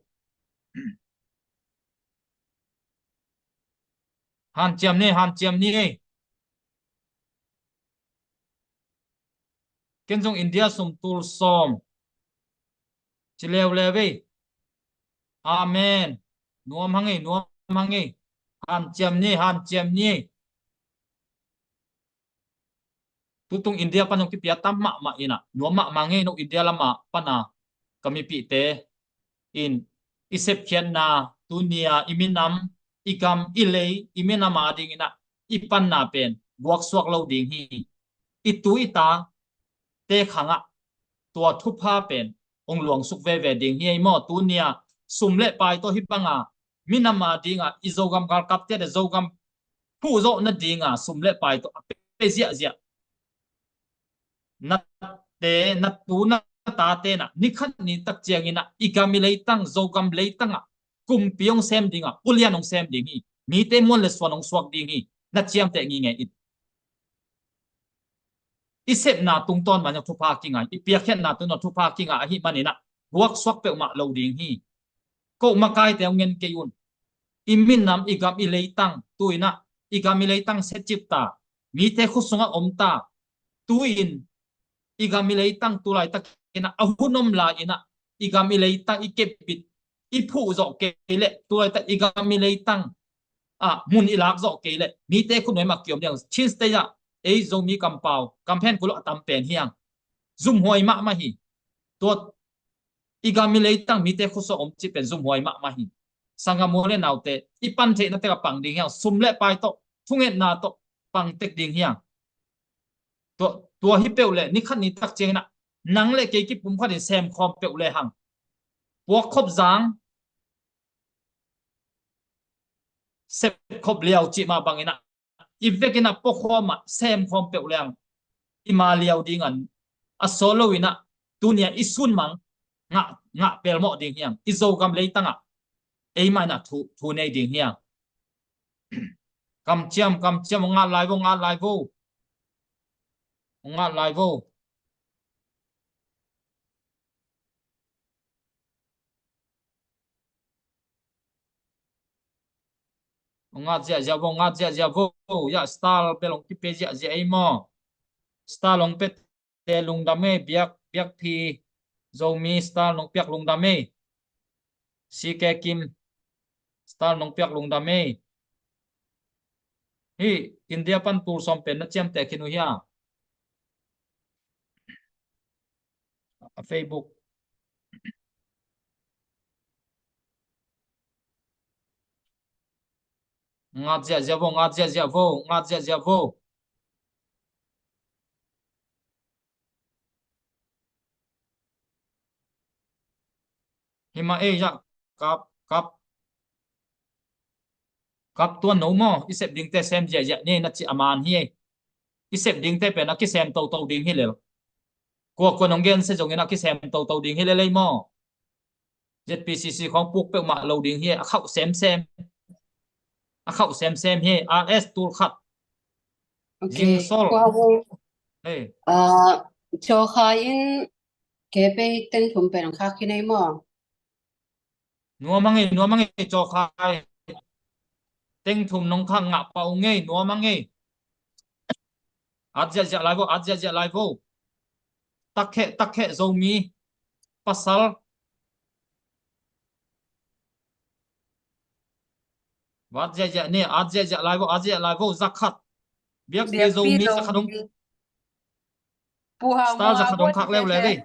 Hanciam ni, hanciam ni ei. Ken zong India sum tul sawm ci leuleu ei. Amen. Nuam hang ei, nuam hang ei. Hanciam ni, hanciam ni ei. Tutung India pan zong kipia tam mahmah ina nuam mahmah ngei. No India lama pana ka mipihte in i sepkhiatna, tunia i minam, i gam, i lei, i minam a ding ina i panna pen guaksuak lo ding hi. I tu i ta te khangah tua thupha pen ong luangsuk veve ding hi ei maw. Tunia sum le pai tawh hih banga minam a dinga i Zogam galkapte le Zogam phuh zawh nadinga sum le pai tawh a pe ziahziah na te, na tu na tate na nikhat ni tak ciang ina i gam i leitang, Zogam leitanga kumpi ong sem dinga ulian ong sem ding hi. Mite muan le suan ong suak ding hi. Na ciamteh ngingei in. I sepna tungtawn mah thupha kinga, i piakkhiatna tungtawn thupha kinga ahi man ina guaksuak peuhmah lo ding hi. Ko makaite ong ngen kei un. I minam, i gam, i leitang tu ina i gam i leitang secip ta, mite khut sungah om ta. Tu in i gam i leitang tulaitak ina a hun om lai ina i gam i leitang i kepbit i phuh zawh kei leh tulaitak i gam i leitang ah, mun i lak zawh kei leh mite khut nuai mah kiom ding. Chin State ah ei Zomi kampau, kamphen kul a tam pen hi hang. Zumhuai mahmah hi. Tua i gam i leitang mite khutsuah om cih pen zumhuai mahmah hi. Sanggam u le naute, i pan theihna tek a pang ding hi hang. Sum le pai tawh, thungetna tawh pang tek ding hi hang. Tua, tua hi peuh leh ni khat ni tak ciangin ah nang le kei kipumkhat in semkhawm peuh le hang. Puak khop zang sep khop liau cih mah bangin ah i vekin ah puakhawm ah semkhawm peuh le hang. I ma liau ding an a sawt lo in ah tuni a i sunmang ngah, ngah pelmawh ding hi hang. I Zogam leitang ah ei mah in ah thu, thu nei ding hi hang. Kamciam, kamciam, hong at lai vo, hong at lai vo. Hong at lai vo. Hong at ziahziah vo, hong at ziahziah vo. Ya, star bel hong kipia ziahziah ei maw. Star hong pia te lungdam ei, biak, biak phi Zomi star nong piak lungdam ei. C K Kim star nong piak lungdam ei. Hih India pan tul sawm pen na ciamteh khin uh hia? A Facebook. Ngat ziahziah vo, ngat ziahziah vo, ngat ziahziah vo. Himah ei, zah kap, kap. Kap tuan no maw, i sep dingte sem ziahziah ni na ci a man hi ei. I sep dingte pen a kisem toto ding hi lel. Kua kua nong gensia zongin a kisem toto ding hi lel ei maw. Z P C C khawng puk peuhmah lo ding hi, a khauh semsem. A khauh semsem hi, R S tul khat. Ok. Zingsol. Kua vo. Hei. Ah, Cawkhai in kei pei teng thum pen khak hi nei maw? Nuam a ngei, nuam a ngei, Cawkhai. Teng thum nong khak ngah pah uh ngei, nuam a ngei. At ziahziah lai vo, at ziahziah lai vo. Takkheh, takkheh Zomi pasal. At ziahziah ni, at ziahziah lai vo, at ziah lai vo, zakhat. Biak phi Zomi zakhat dong. Star zakhat dong khak leuleu ei.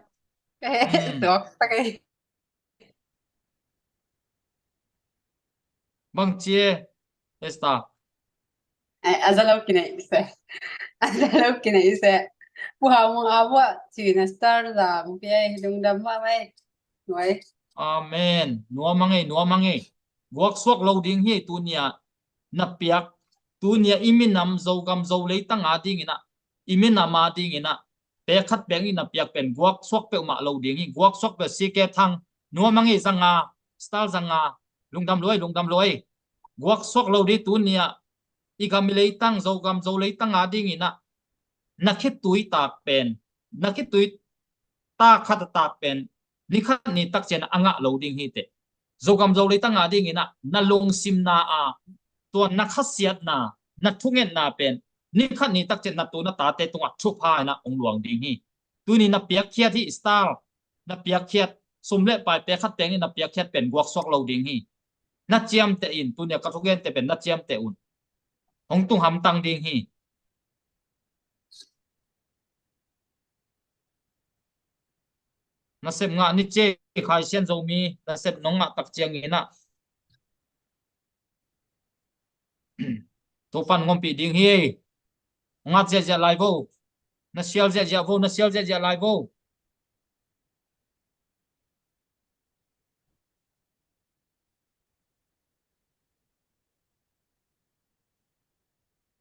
Tuak tak ei. Bang ci e, Esther? Ai, a za lo kinei se. A za lo kinei se. Pu Hau Mung a vua ci na star za mu pi ai lungdam ma mai. Nuai. Amen. Nuam a ngei, nuam a ngei. Guaksuak lo ding hi tunia na piak. Tunia i minam Zogam Zo leitang a dingin ah, i minam a dingin ah, pek khat pek nih na piak pen guaksuak peuhmah lo ding hi. Guaksuak peuh. C K Thang, nuam a ngei, zanga, star zanga, lungdam luai, lungdam luai. Guaksuak lo ding tunia i gam i leitang, Zogam Zo leitang a dingin ah, na khitui tak pen, na khitui tak khat a tak pen ni khat ni tak ciang a ngah lo ding hi teh. Zogam Zo leitang a dingin ah na lungsimna a, tua na khasiatna, na thungetna pen ni khat ni tak ciang na tu na tate tungah thupha in ah hong luang ding hi. Tuni na piakkhiat hi, star na piakkhiat, sum le pai pek khat pek nih na piakkhiat pen guaksuak lo ding hi. Na ciamteh in, tunia ka thugente pen na ciamteh un. Hong tung hamtang ding hi. Nasep ngah ni ci e, Khai Sian Zomi, nasep nong ngah tak ciangin ah, Topan ngompih ding hi. Ngat ziahziah lai vo. Na sial ziahziah vo, na sial ziahziah lai vo.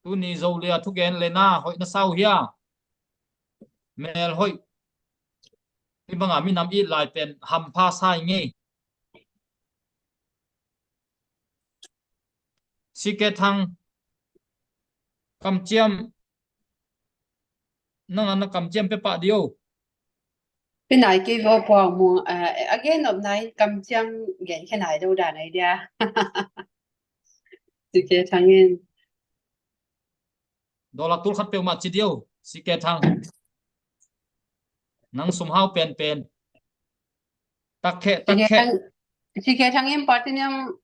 Tuni Zolia thugen le na hoih na sau hia? Mel hoih. Hi banga minam it lai pen hampha sai ngei. C K Thang, kamciam, nang a na kamciam pia pah dih o. Pia nai kei vo, Pu Hau Mung, eh, a gen nop nai kamciam gen khe nai lo dan ai dia. C K Thang in. Dollar tul khat peuhmah ci dih o, C K Thang. Nang sum hau penpen. Takkheh, takkheh. C K Thang in Platinum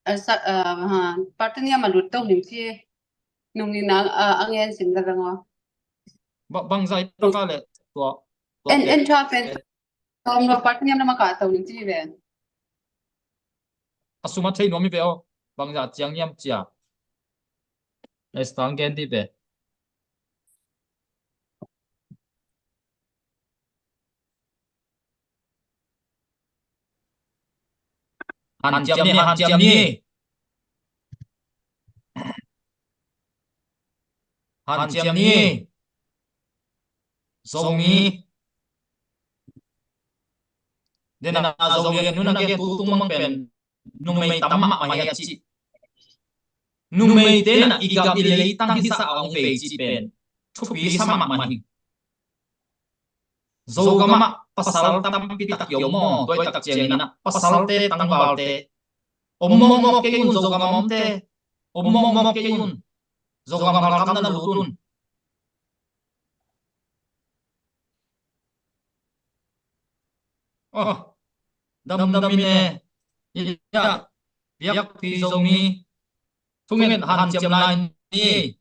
a sa, a, ha, Partenium a lut to ning ci. Nung ni na, a, a ngen sim da bang aw. Ba, bang zai pa ka le tua, tua en, te. En tha pen. Tawm lo Partenium na ma ka to ning ci ve. A sum a thei nuam i ve aw. Bang za ciang niam cia. Esther gen di ve. Hanciam ni, hanciam ni. Hanciam ni. Zomi. Dena Zomi nuna gen tu tung mang pen. Numei tam mahmah hi a ci. Numeite na i gam i leitang hisa a hong vei ci pen thupi sa mahmah hi. Zogamah pasal tampi tak hi om maw, tua i tak ciangin ah pasalte tangvalte om mawkmawk kei un, Zogam a omte om mawkmawk kei un. Zogam galkapna lut un. Aw, damdam in e. Ia, biakpi Zomi. Thungen hanciam lai ni.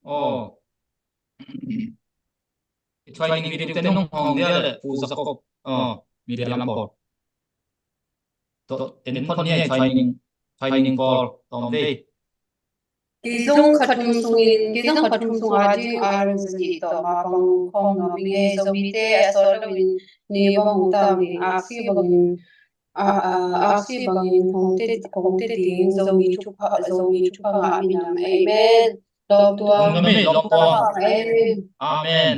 Aw. Training video te nong hong dia le Pu Jacob. Aw, media lam pawl. To, en phot ni training, training pawl tawm ve. Kizong khat thum sungin, kizong khat thum sung a ding a ram zani tawh ma pang khawm nuam ing e. Zomite a sawt loin ni bang hong tam ding, aksi bangin, a, a, aksi bangin hong te, hong te ding, Zomi thupha, Zomi thupha ngah minam. Amen. Lawm tua. Lawm tua. Amen. Amen.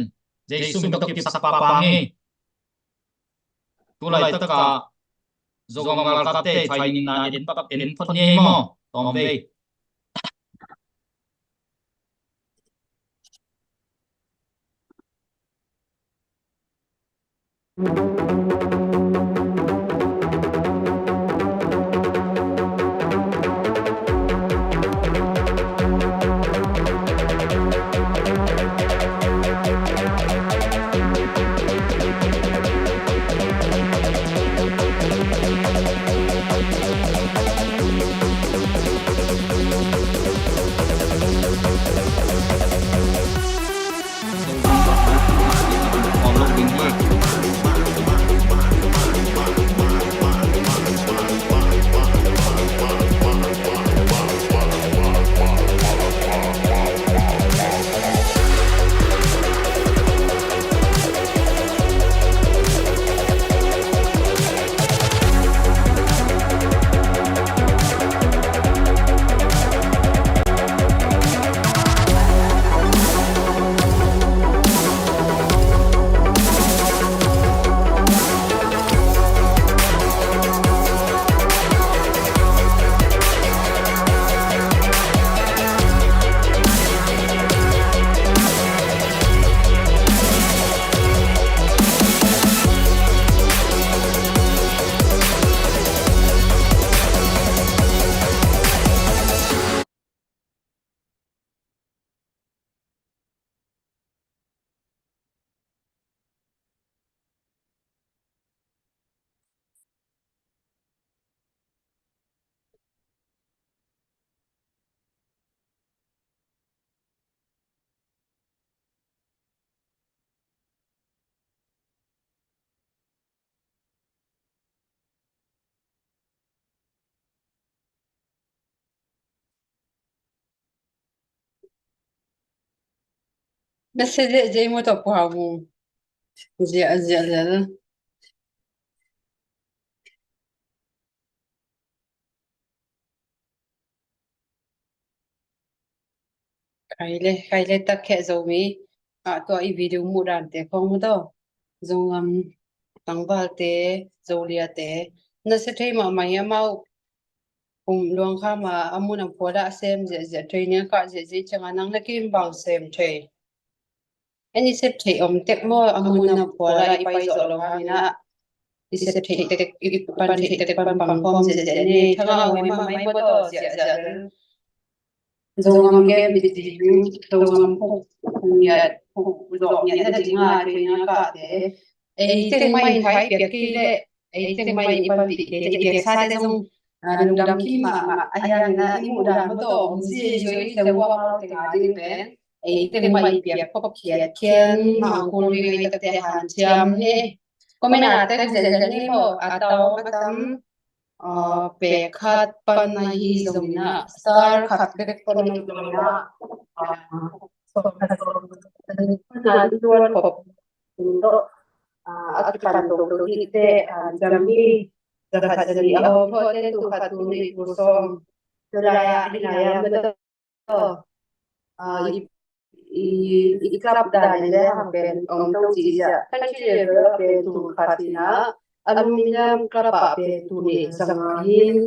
Jesu min tawh kipsak papa ngi. Tu laitak a Zogam galkapte training na en phot ni maw, tawm ve. Na sia ziahziah mu tawh pua mu. Ziahziah lel. Khai le, khai le tak kheh Zomi. A, tua i video mu dante khong mu tawh. Zogam tangvalte, Zoliate. Na sia thei mahmah hi amau. Um, luang kha ma, a mun a pua dah sem ziahziah thei nia, kah ziahziah ciang a nang na kim bang sem thei. En i sep theih om tek maw, a mun a pua dah i pai zawh lo hangin ah. I sep theih tek, i pan theih tek pan pang khawm ziahziah ni, thangah a wei mahmah i maw tawh ziahziah. Zongam game i cih ding, Zongam phung, phung ngiat, phung zawh ngiat na ding a, tuina kate. Ei teng mah in khai piak kei leh, ei teng mah in i panpih kei leh, i piaksate zong, ah, lungdam kik mahmah, a hiang in a i muhdan mah tawh om zia i zui te uang lo teng a ding pen. Ei teng mah i piak khop khiat khian mah kul ding ei takte hanciam ni. Comment a tek zelzel ni maw, a tau a tam. Ah, pe khat pan ahi zongin ah, star khat bek pan ahi zongin ah, ah, sawm khat sawm khat pan a i tuan khop in tawh, ah, a kipan tok tok hi teh, ah, jam hi, za khat za nih a hawm phawt teh, tu khat tu nih tu sawm. Tu lai ah, hi lai ah, mah tawh, ah, i, i, i club dan le hang pen om to ci zia. Country level ah pen tul khat hi in ah, aluminium club ah pen tul nih za nga hi in,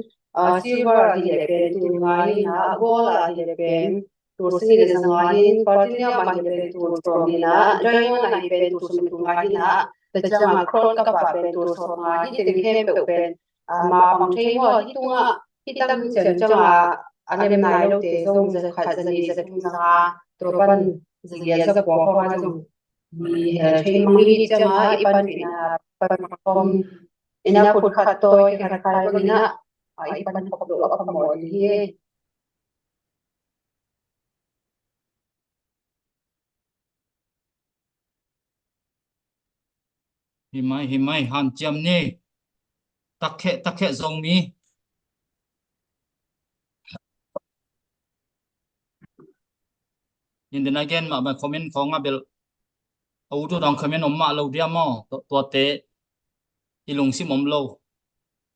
ah, silver ah hi leh pen tul nga hi in ah, gold ah hi leh pen tul sagih le za nga hi in, platinum ah hi leh pen tul sawm hi in ah, diamond ah hi pen tul sawm tul nga hi in ah, tua ciang a crown cup ah pen tul sawm nga hi. Teng khempeuh pen, ah, mapang thei maw, hi tungah, hi tam ciang ciang a, a lem nai lote zong za khat, za nih, za thum, za nga, tua pan za giat, za kua khawng a zong mi hel thei mang hi. Ciang a i panpihna pan khawm in a, khut khat tawi khat khai bangin ah, a i pan khop loh a phamawh ding hi. Hi mai, hi mai, hanciam ni. Takheh, takheh Zomi. In den again, mah, mah comment khawng a bel. A ut ut ang comment om mah lo dia maw. Tua, tuate i lungsim om lo.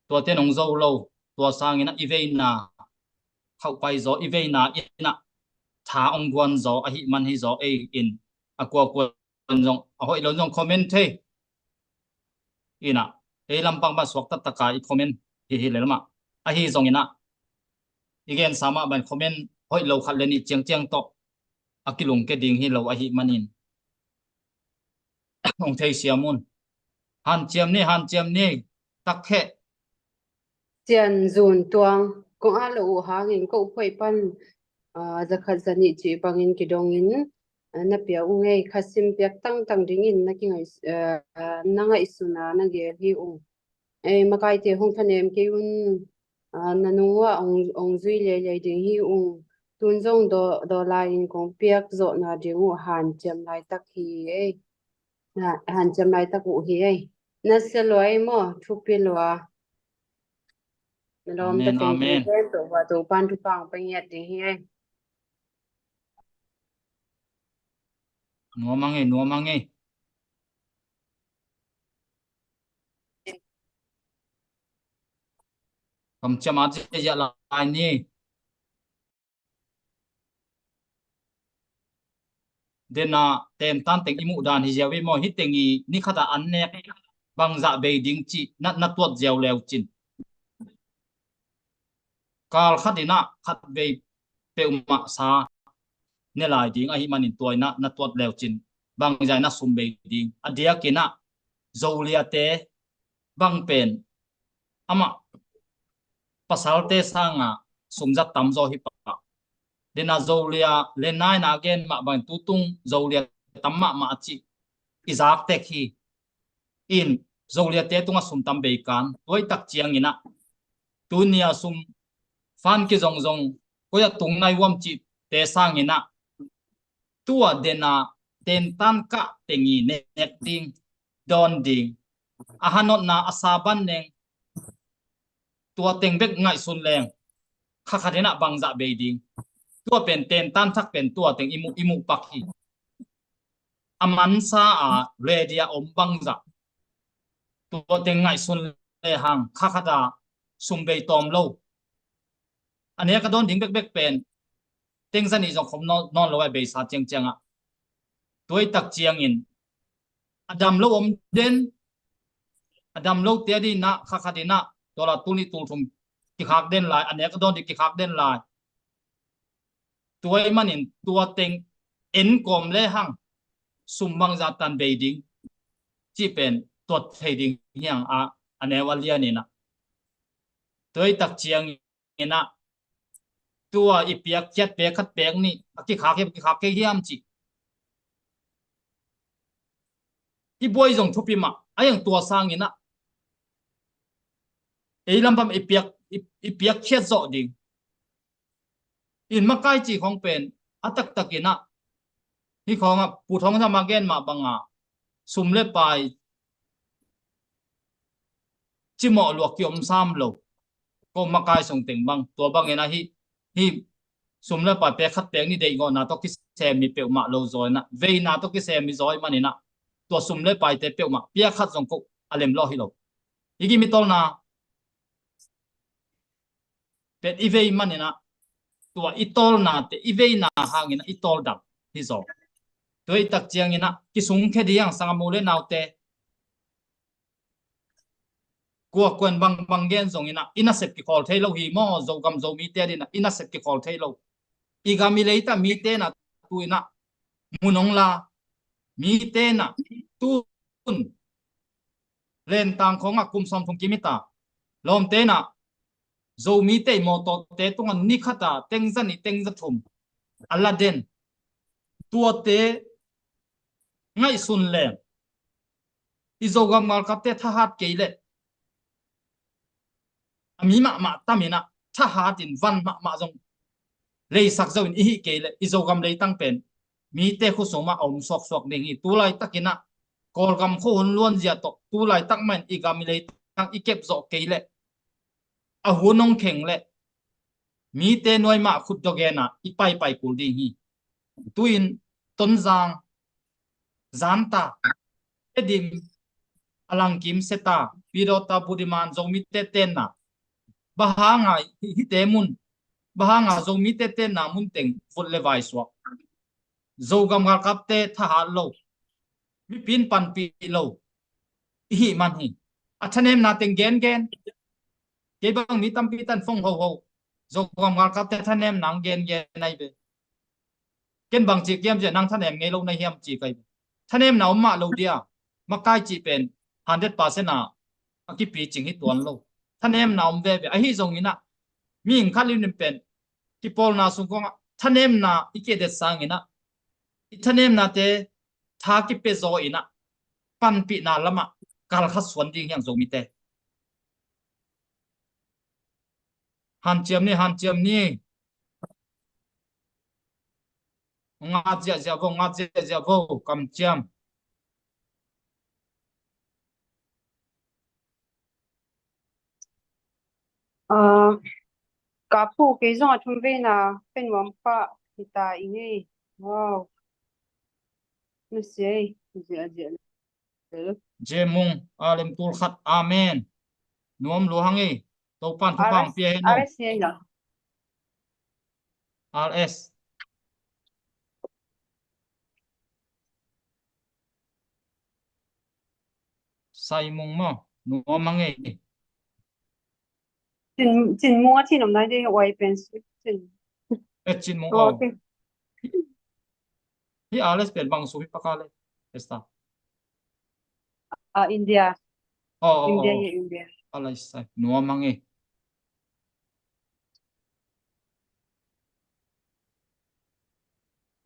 Tuate nong zo lo. Tua sangin ah i veina khauh pai zaw, i veina in ah tha ong guan zaw, ahi man hi zaw ei in. A kuakua zong, a hoih lo zong comment thei. In ah, ei lampang ban suak taktak a i comment hi hi lel mah. Ahi zongin ah, i gensa mah ban comment hoih lo khat le nih ciangciang tawh a kilungke ding hi lo ahi manin. Hong theisiam un. Hanciam ni, hanciam ni, takheh. Cian Zun Tuang, kong a lo uh hangin ko phuai pan, ah, za khat za nih cih bangin kidongin, ah, na pia uh ngei, kha sim piak tangtang dingin na kingai, ah, na ngaihsun a na gel hi uh. Ei, makaite hong thanem kei un, ah, na nung uah ong, ong zui leilei ding hi uh. Tun zong daw, daw lai in kong piak zawhna ding uh hanciam laitak hi ei. Na, hanciam laitak uh hi ei. Na sia lua ei maw, thupi lua. Na lawm ta teng teng pen, Topa, Topan thupha hong pia ngiat ding hi ei. Nuam a ngei, nuam a ngei. Kamciam a ci ziah lai ni. Dena tentan teng i muh dan hi ziau i maw, hi teng i ni khat a an nek bangzah bei ding cih na, na tuat ziau leu cin. Kal khat in ah khat bei peuhmah sa ne lai ding ahi manin tua in ah na tuat leu cin bangzah in ah sum bei ding. A diakin ah Zoliate bang pen amah pasalte sanga sumzat tamzaw hi pah. Dena Zolia le naina gen mah bang tutung Zolia tam mahmah a cih i zak tek hi. In Zoliate tunga sum tam bei kan tuaitak ciangin ah tunia sum fan kizongzong koi a tung nai uam cihte sangin ah tua dena tentan kah tengi nek ding, dawn ding, a hanotna a saban neng, tua teng bek ngaihsun leng kha khat in ah bangzah bei ding. Tua pen tentan thak pen tua teng i muh, i muh pak hi. A mansa a ready a om bangzah tua teng ngaihsun le hang kha khat a sum bei tawm lo. A nek a dawn ding bekbek pen teng za nih zong khom nawn, nawn lo a beisa ciangciang ah tuaitak ciangin a dam lo om den, a dam lo te a ding in ah kha khat in ah dollar tul nih tul thum kikhak den lai, a nek a dawn ding kikhak den lai. Tua ahih manin tua teng en kawm le hang sum bangzah tan bei ding cih pen tuat thei ding hi hang a, a neu a lian in ah. Tuaitak ciangin ah Tua i piakkhiat pek khat pek nih a kikhak hi, a kikhak kei hiam cih i buai zong thupi mah. A iang tua sangin ah ei lam pan i piak, i, i piakkhiat zawh ding. In makai cih khong pen a taktakin ah, hih khong ah Pu Thawng Zam a gen mah banga sum le pai cimawh luak kiom sam lo. Ko makai sung teng bang, tua bangin ah hih, hih sum le pai pek khat pek nih deihgawhna tawh kisem mi peuhmah lo zaw in ah, veina tawh kisem mi zaw ahih manin ah, tua sum le paite peuhmah pek khat zong ko a lem lawh hi lo. Hih kim i tawlna pen i vei manin ah, tua i tawlnate, i veina hangin ah i tawldam hi zaw. Tua i tak ciangin ah kisungkhia ding hi hang, sanggam u le naute. Kua kuan bang, bang gen zongin ah i nasep kikhawl thei lo hi maw, Zogam Zomite adingin ah i nasep kikhawl thei lo. I gam i leitang mite in ah tu in ah mun hong la, mite in ah tun lentang khong ah kum sawmthum kim hi ta. Lawmte in ah Zomite i mawtawte tungah ni khat ah teng za nih, teng za thum a la den. Tuate ngaihsun leng, i Zogam galkapte thahat kei leh, a mi mahmah tam in ah thahat in van mahmah zong leisak zo in i hih kei leh, i Zogam leitang pen mite khut sung mah a om suaksuak ding hi. Tu laitakin ah Kawlgam khuahun luanzia tawh tu laitak mah in i gam i leitang i kep zawh kei leh, a hun hong kheng leh mite nuai mah khut dawgen ah i paipai kul ding hi. Tu-in Tonzang, Zanta, Tedim, Alangkim, Seta, Pidawta, Budiman, Zomite tenna, bang hanga hihte mun, bang hanga Zomite tenna mun teng vut le vai suak, Zogam galkapte thahat lo, mipi in panpih lo i hih man hi. A thanemna teng gengen, kei bang mi tampi tan phong hoho, Zogam galkapte thanemna hong gengen ahi ve. Ken bang ci kiam ciah, nang thanem ngei lo na hiam ci kai. Thanemna om mah lo dia, makai cih pen hundred percent a a kipicing hi tuan lo. Thanemna om veve. Ahi zongin ah mihing khat liunin pen kipawlna sung kong ah thanemna i kidet sangin ah, i thanemnate tha kipia zaw in ah, panpihna lamah kal khat suan ding hi hang Zomite. Hanciam ni, hanciam ni. Ngat ziahziah vo, ngat ziahziah vo, kamciam. Ah, ka pu kei zong a thum veina pe nuam pah hi ta i ngei. Wow. Nusia ei, ziahziah. Jemung, a lem tul khat. Amen. Nuam lua hang ei. Topan thupha hong pia hen o. R S. Saimung maw? Nuam hang ei. Cin, Cin Mung a cin om nai ding, uai pen Cin. Eh, Cin Mung, oh. Hi Alex pen bang sung hi paka le, Esther? Ah, India. Oh, oh, India, oh. India. Alex sai nuam hang ei.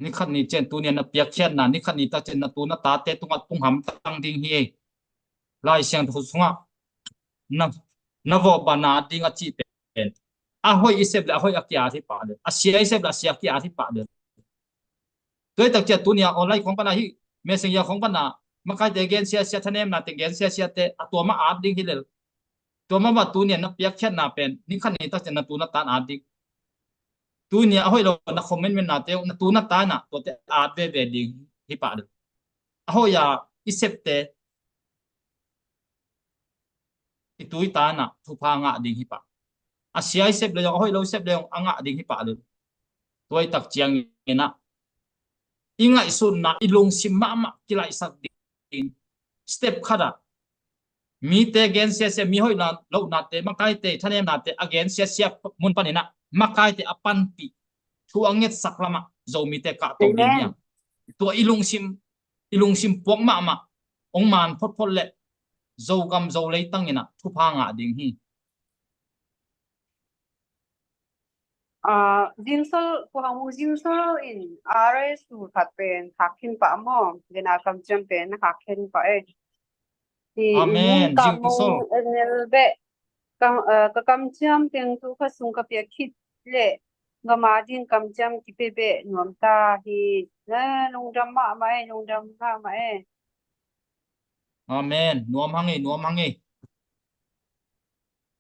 Ni khat ni ciang tuni a na piakkhiatna, ni khat ni tak ciang na tu na tate tungah tung hamtang ding hi ei. Lai Siangtho sungah na, na vawh bana ding a cih pen, a hoih i sep le a hoih a ki-at hi pah le, a sia i sep le a sia a ki-at hi pah le. Tua i tak ciang tuni a online khong pana hi, Messenger khong pana makaite gen siasia, thanemna teng gen siasia te a tua mah at ding hi lel. Tua mah mah tuni a na piakkhiatna pen ni khat ni tak ciang na tu na tan at ding. Tuni a hoih lo na comment menna te na tu na tan ah tuate at veve ding hi pah lel. A hoih a i septe i tu i tan ah thupha ngah ding hi pah. A sia i sep le zong, a hoih lo i sep le zong a ngah ding hi pah lel. Tua i tak ciangin ah i ngaihsutna, i lungsim mahmah kilaihsak ding. Step khat ah mite gen siasia, mi hoih lohnate, makaite thanemnate a gen siasia mun panin ah makaite a panpih, thu a ngetsak lamah Zomite kahto ding hi hang. Tua i lungsim, i lungsim puak mahmah hong man photphot leh Zogam Zo leitang in ah thupha ngah ding hi. Ah, zingsol, Pu Hang Mung, zingsol in R S tu khat pen khak khin pah maw, gena kamciam pen na khak khin pah e. Hi, Amen. Mung Kam Mung, zingsol. N L beh, kam, ah, ka kamciam teng tu kha sung ka piak khit leh, gama ding kamciam kipia beh nuam ta hi. Na lungdam mahmah e, lungdam mahmah e. Amen. Nuam hang e, nuam hang e.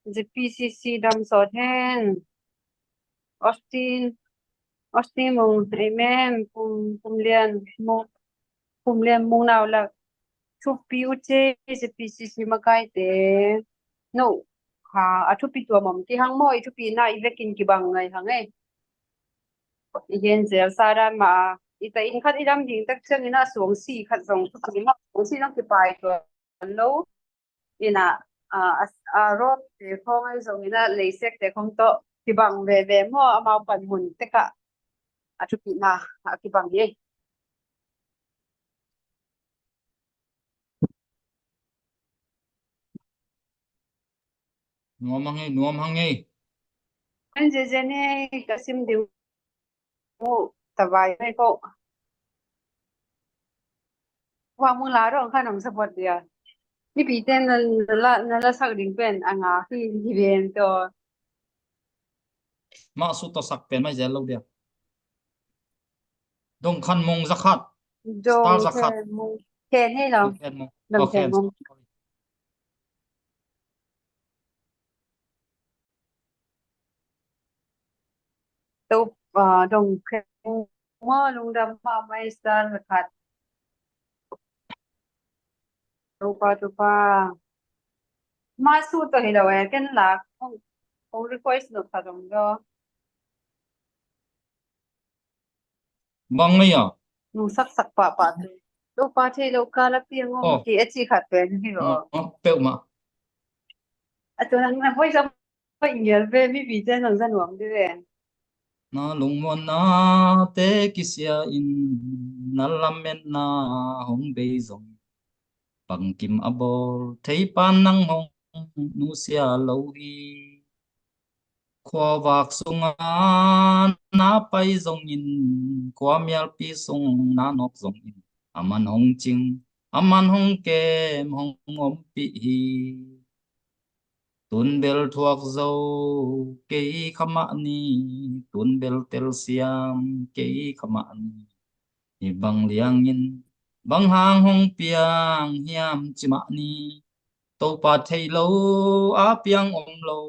Z P C C dam sawt hen. Austin, Austin Mung, amen. Pum, Pum Lian Mung, Pum Lian Mung Nau Lak. Thupi uh ce, Z P C C makaite. No, ha, a thupi tua mawm kihang maw, i thupina i vekin kibang ngai hang e. I gen zel sa dan mah a. I ta inn khat i dam ding tak ciangin a suangsi khat zong thupi maw, suangsi zong kipai tuan lo. Ina, a, a, a road te khawng ahi zongin a leisekte khawng tawh kibang veve maw, amau panmun tekah a thupina a kibang hi. Nuam hang e, nuam hang e. Kan ziazian e, ka sim ding uh, tavai mai ko. Wa mung la dong khan hong support dia. Mipite na, na la, na la sak ding pen a nga hi, hi ven to. Mah su to sak pen mai zel lo dia. Dong Khen Mung zakhat. Dong Star zakhat. Khen Mung. Khen hi lo. Dong Khen Mung. Dong Khen Mung. To, ah, Dong Khen Mung maw, lungdam mahmah e, Star zakhat. Topa, Topa. Mah su to hi lo e, ken lak. Hong, hong request nop khat dong do. Bang ngei a? Nung saksak pahpah te. Topa thei lo ka la piang om ki e ci khat pen hi lo. Oh, oh, peuhmah. A tu nang na voi sa pai ngial ve, mipite nang za nuam di ve. Na lungmuanna te kisia in, na lametna hong bei zong, bangkim a bawl thei pan nang hong nusia lo hi. Khuavak sunga na pai zongin, khuamialpi sung na nawk zongin, a man hong cing, a man hong kem, hong ompih hi. Tun bel thuak zo kei kha mah ni, tun bel telsiam kei kha mah ni. Hi bang liangin bang hang hong piang hiam ci mah ni. Topa thei lo a piang om lo,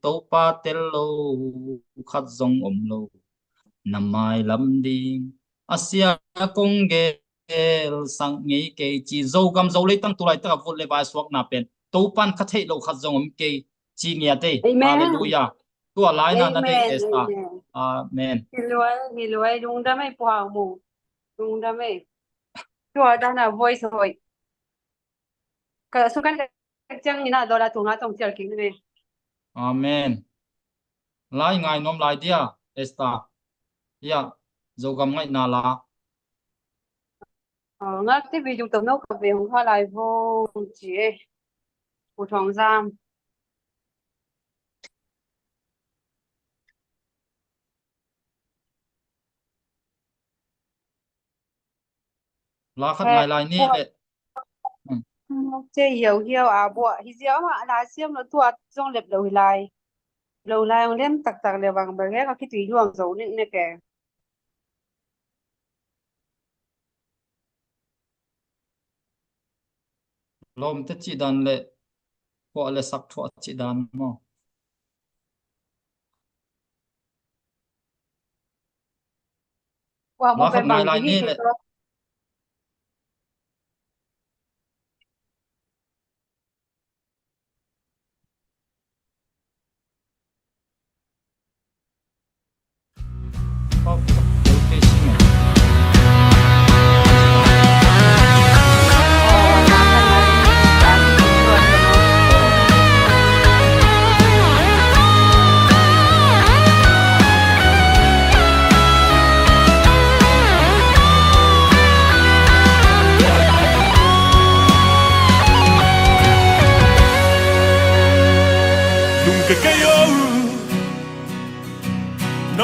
Topa tel lo khat zong om lo. Na mailam ding a sia kong gel sak ngei kei ci. Zogam Zo leitang tu laitak a vut le vai suakna pen Topan ka theih lo khat zong om kei ci ngiat ei. Amen. Halleluia. Tua laina na deih Esther. Amen. Amen. Hi luai, hi luai, lungdam ei Pu Hang Mung. Lungdam ei. Tua dana voice hoih. Ka sukan ciang ina dola tunga tong cial king ne. Amen. Lai ngai nuam lai dia, Esther. Ia, Zogam ngaihna la. Ngak te video tam no ka ve hong kha lai vo ci e. Pu Thawng Zam. La khat ngai lai ni le. Ce hiau hiau a bua hi ziau ma la siam lo tua zong lep lo hi lai. Lo lai ong lem taktak le bang bang he ka kitui luang zo nek nek e. Lawmte cih dan le kua le sak thuah cih dan maw? Kua maw pe bang lai ni le.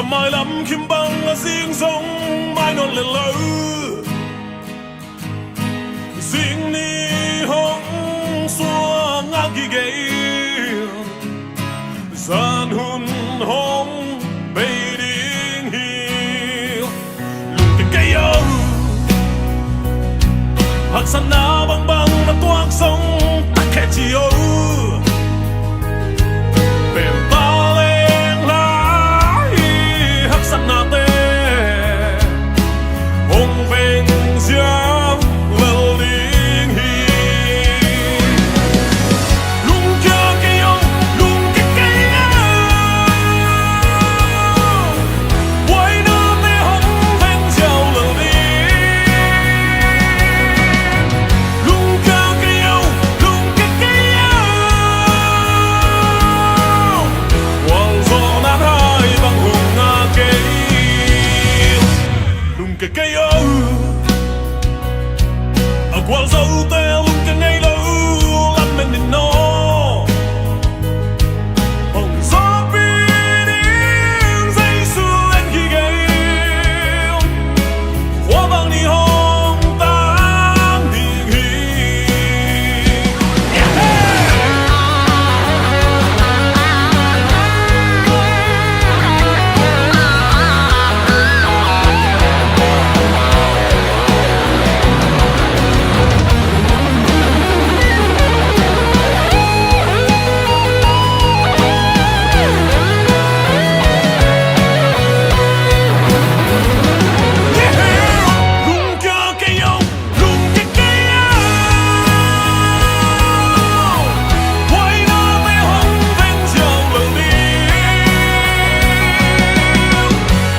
Mailam khim bang a zing zong mai nawn lel lo. Zing ni hong suang a gige in, zan hun hong bei ding hi. Lungke kei o. Haksatna bangbang na tuak zong tak khe ci o. Pen ta leng lai haksatnate hong veng ziau lel ding hi. Lungkia kei o, lungkia kei o. Buainate hong veng ziau lel ding. Lungkia kei o, lungkia kei o. Gualzawhna hai bang hong ngak kei. Lungkia kei o. A gualzote lungkia ngei lo, lamen in aw. Hong zawhpih ding Jesu en gige in, khua bang ni hong tang ding hi.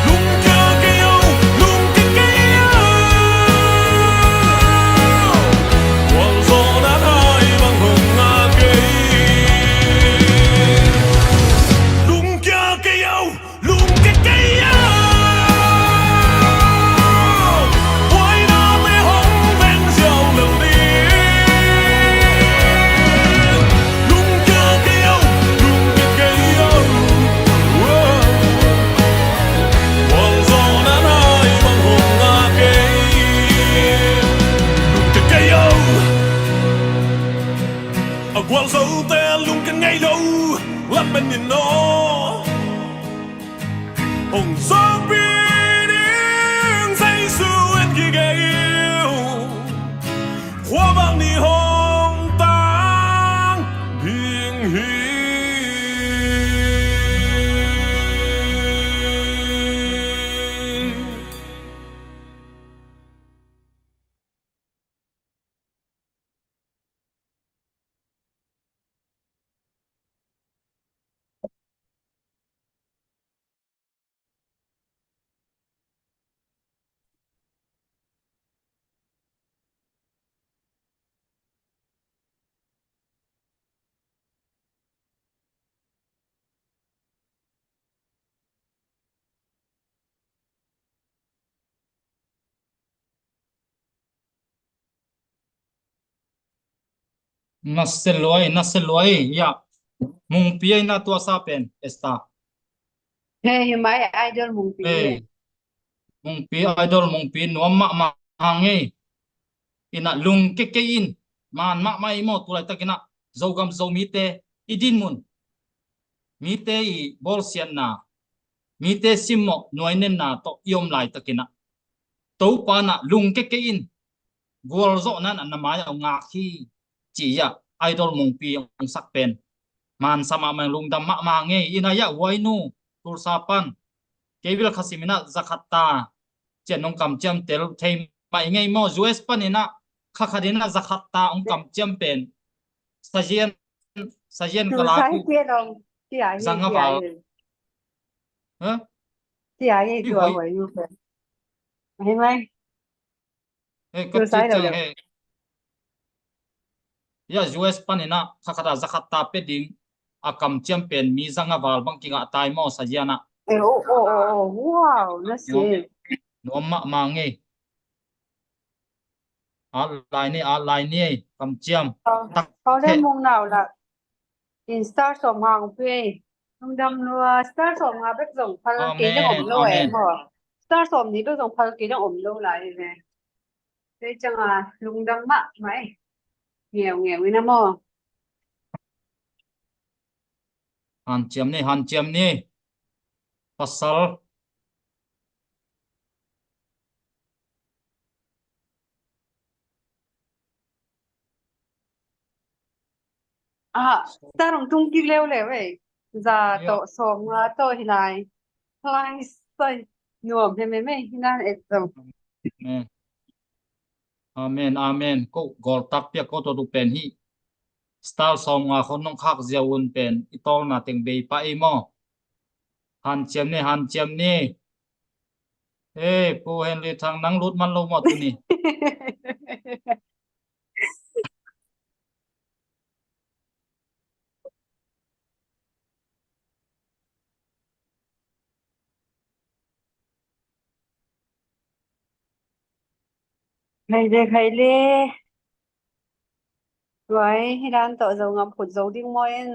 Lungkia kei o, lungkia kei o. Gualzawhna hai bang hong ngak kei. Lungkia kei o, lungkia kei o. Buainate hong veng ziau lel ding. Lungkia kei o, lungkia kei o. Gualzawhna hai bang hong ngak kei. Lungkia kei o. A gualzote lungkia ngei lo, lamen in aw. Hong zawhpih ding Jesu en gige in, khua bang ni hong tang ding hi. Na se luai, na se luai, ya. Mungpi ai na tua sa pen, Esther. He, hi mai Idol Mungpi. He. Mungpi, Idol Mungpi, nuam mahmah ngei. Ina lungkia kei in, man mahmah i maw, tu laitakin ah Zogam Zomite i dinmun, mite i bawlsiatna, mite simmawh nuainenna tawh i om laitakin ah Topa na lungkia kei in, gualzawhna na mai-ah hong ngak hi, ci-a Idol Mungpi hong sak pen man sa mahmah, lungdam mahmah ngei. Ina ya Huainu, Tulsa pan, kei bel Khasim ina zakhat ta cian nong kamciam tel thei mah i ngei maw? U S pan ina khakhat ina zakhat ta hong kamciam pen sazian, sazian ka lak uh. Zang a val. He, ka cih ciang he. Ya, U S pan ina khakhat a zakhat ta pia ding a kamciam pen mi zang a val bang kingah tai maw sazian ah. Wow, na si. Nuam mahmah ngei. At lai ni, at lai ni ei, kamciam. Kau le mung nau la. Insta som hang pei. Lungdam lua, star sawm nga bek zong phal kei dang om lo e maw. Star sawm ni bek zong phal kei dang om lo lai e. Tei ciang a lungdam mahmah e. Ngeungeu in a maw. Hanciam ni, hanciam ni. Pasal. Ah, star hong tung kik leuleu e. Za tawh sawm nga tawh hi lai. Lai sai. Nuam hemheme hi nan et zong. Amen. Amen, amen. Ko gawl takpi a ko tawh tu pen hi. Star sawm nga khon nong khak ziau un pen i tawlna teng bei pah ei maw. Hanciam ni, hanciam ni. Ei, Pu Henry Thang, nang lut man lo maw tuni. Khai le, khai le. Tuai hi dan tawh Zongam khut zo ding maw en.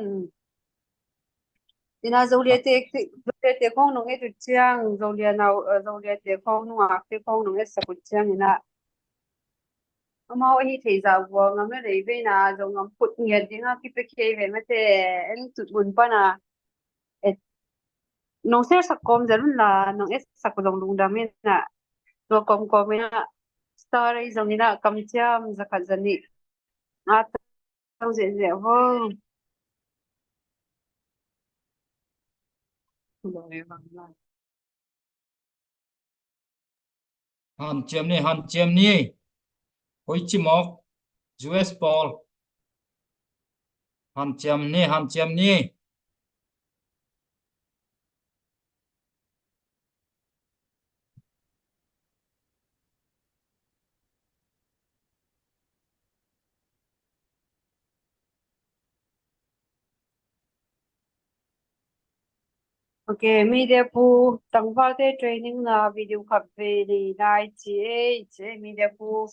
Ina Zoliate, Zoliate khong nong et uh ciang, Zolia nau, eh, Zoliate khong nungakte khong nong etsak uh ciang ina. Amau ahi thei zah vua ngam le lei veina Zongam khut ngiat dinga kipia kei ve mate en tut mun pana. Et nong share sak kawm zel un la, nong et sak zong lungdam ina. Tua kawmkawm ina star ei zong ina kamciam zakhat zanih. A tau zehzeh ho. Hanciam ni, hanciam ni. Koi ci mawk. U S pawl. Hanciam ni, hanciam ni. Ok, media pu, tangvalte training na video khat ve ni lai ci e, ci e media pu.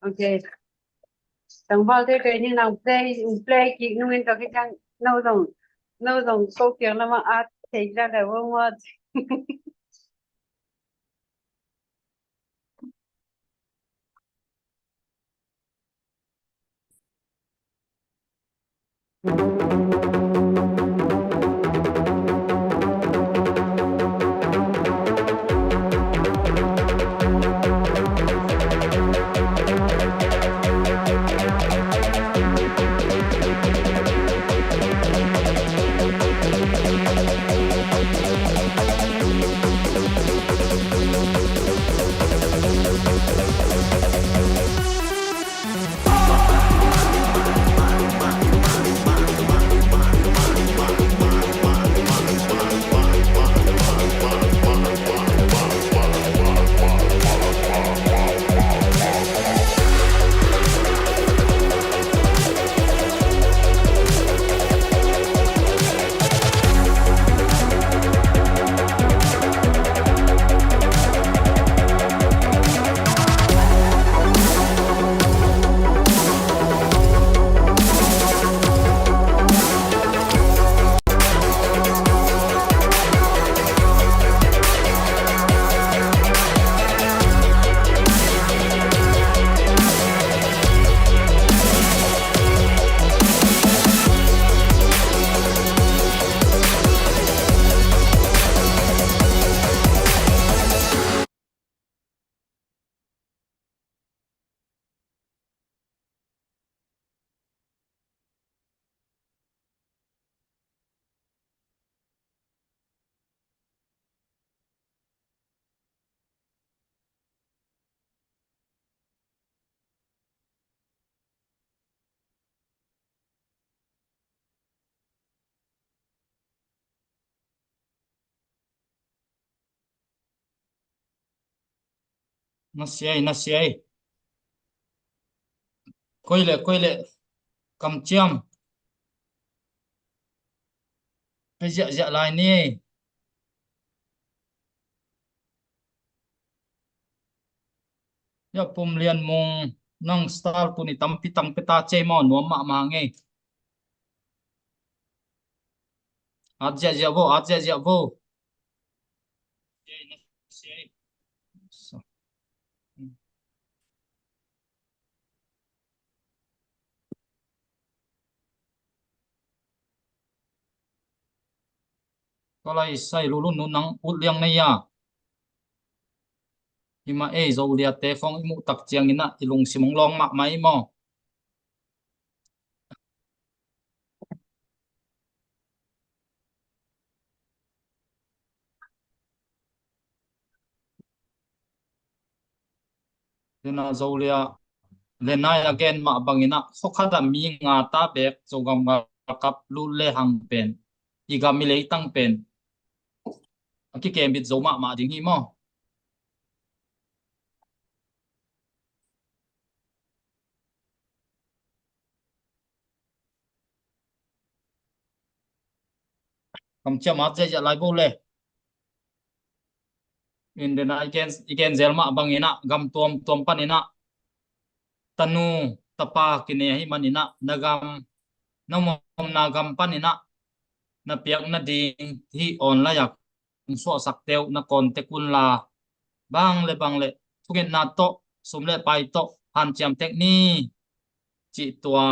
Ok. Tangvalte training nang play, play kik nungin tawh kiciang no zong, no zong ko kiang lamah a thei la le vong wat. Na siai, na siai. Koi le, koi le. Kamciam. Pe ziahziah lai ni. Ya Pum Lian Mung. Nang style tuni tampi tang pia ta cei maw, nuam mahmah ngei. At ziahziah vo, at ziahziah vo. Ka lai sai lulun nu nang ut liang nei a. Himah ei, Zoliate khong i muh tak ciangin ah i lungsim hong lawng mahmah i maw. Tena Zolia le nai a gen mah bangin ah khua khat ah mi nga ta bek Zogam World Cup lut le hang pen i gam i leitang pen a kikembit zo mahmah ding hi maw. Kamciam at ziahziah lai bo le. In dena i gen, i gen zel mah bangin ah gam tuamtuam panin ah tanu tapa kine ahi manin ah na gam, na omna gam panin ah na piak nading hih online ah hong suahsakte uh na contact un la, bang le bang le thungetna tawh, sum le pai tawh hanciam tek ni, cih tua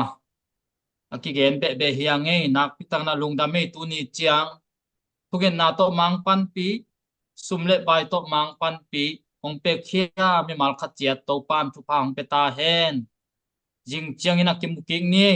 a kigen behbeh hi a ngei. Nakpi takin ah lungdam ei, tuni ciang thungetna tawh mangpanpih, sum le pai tawh mangpanpih hong pekkhia mimal khat ciat Topa'n thupha hong pia ta hen. Zing ciangin ah kimu kik ni.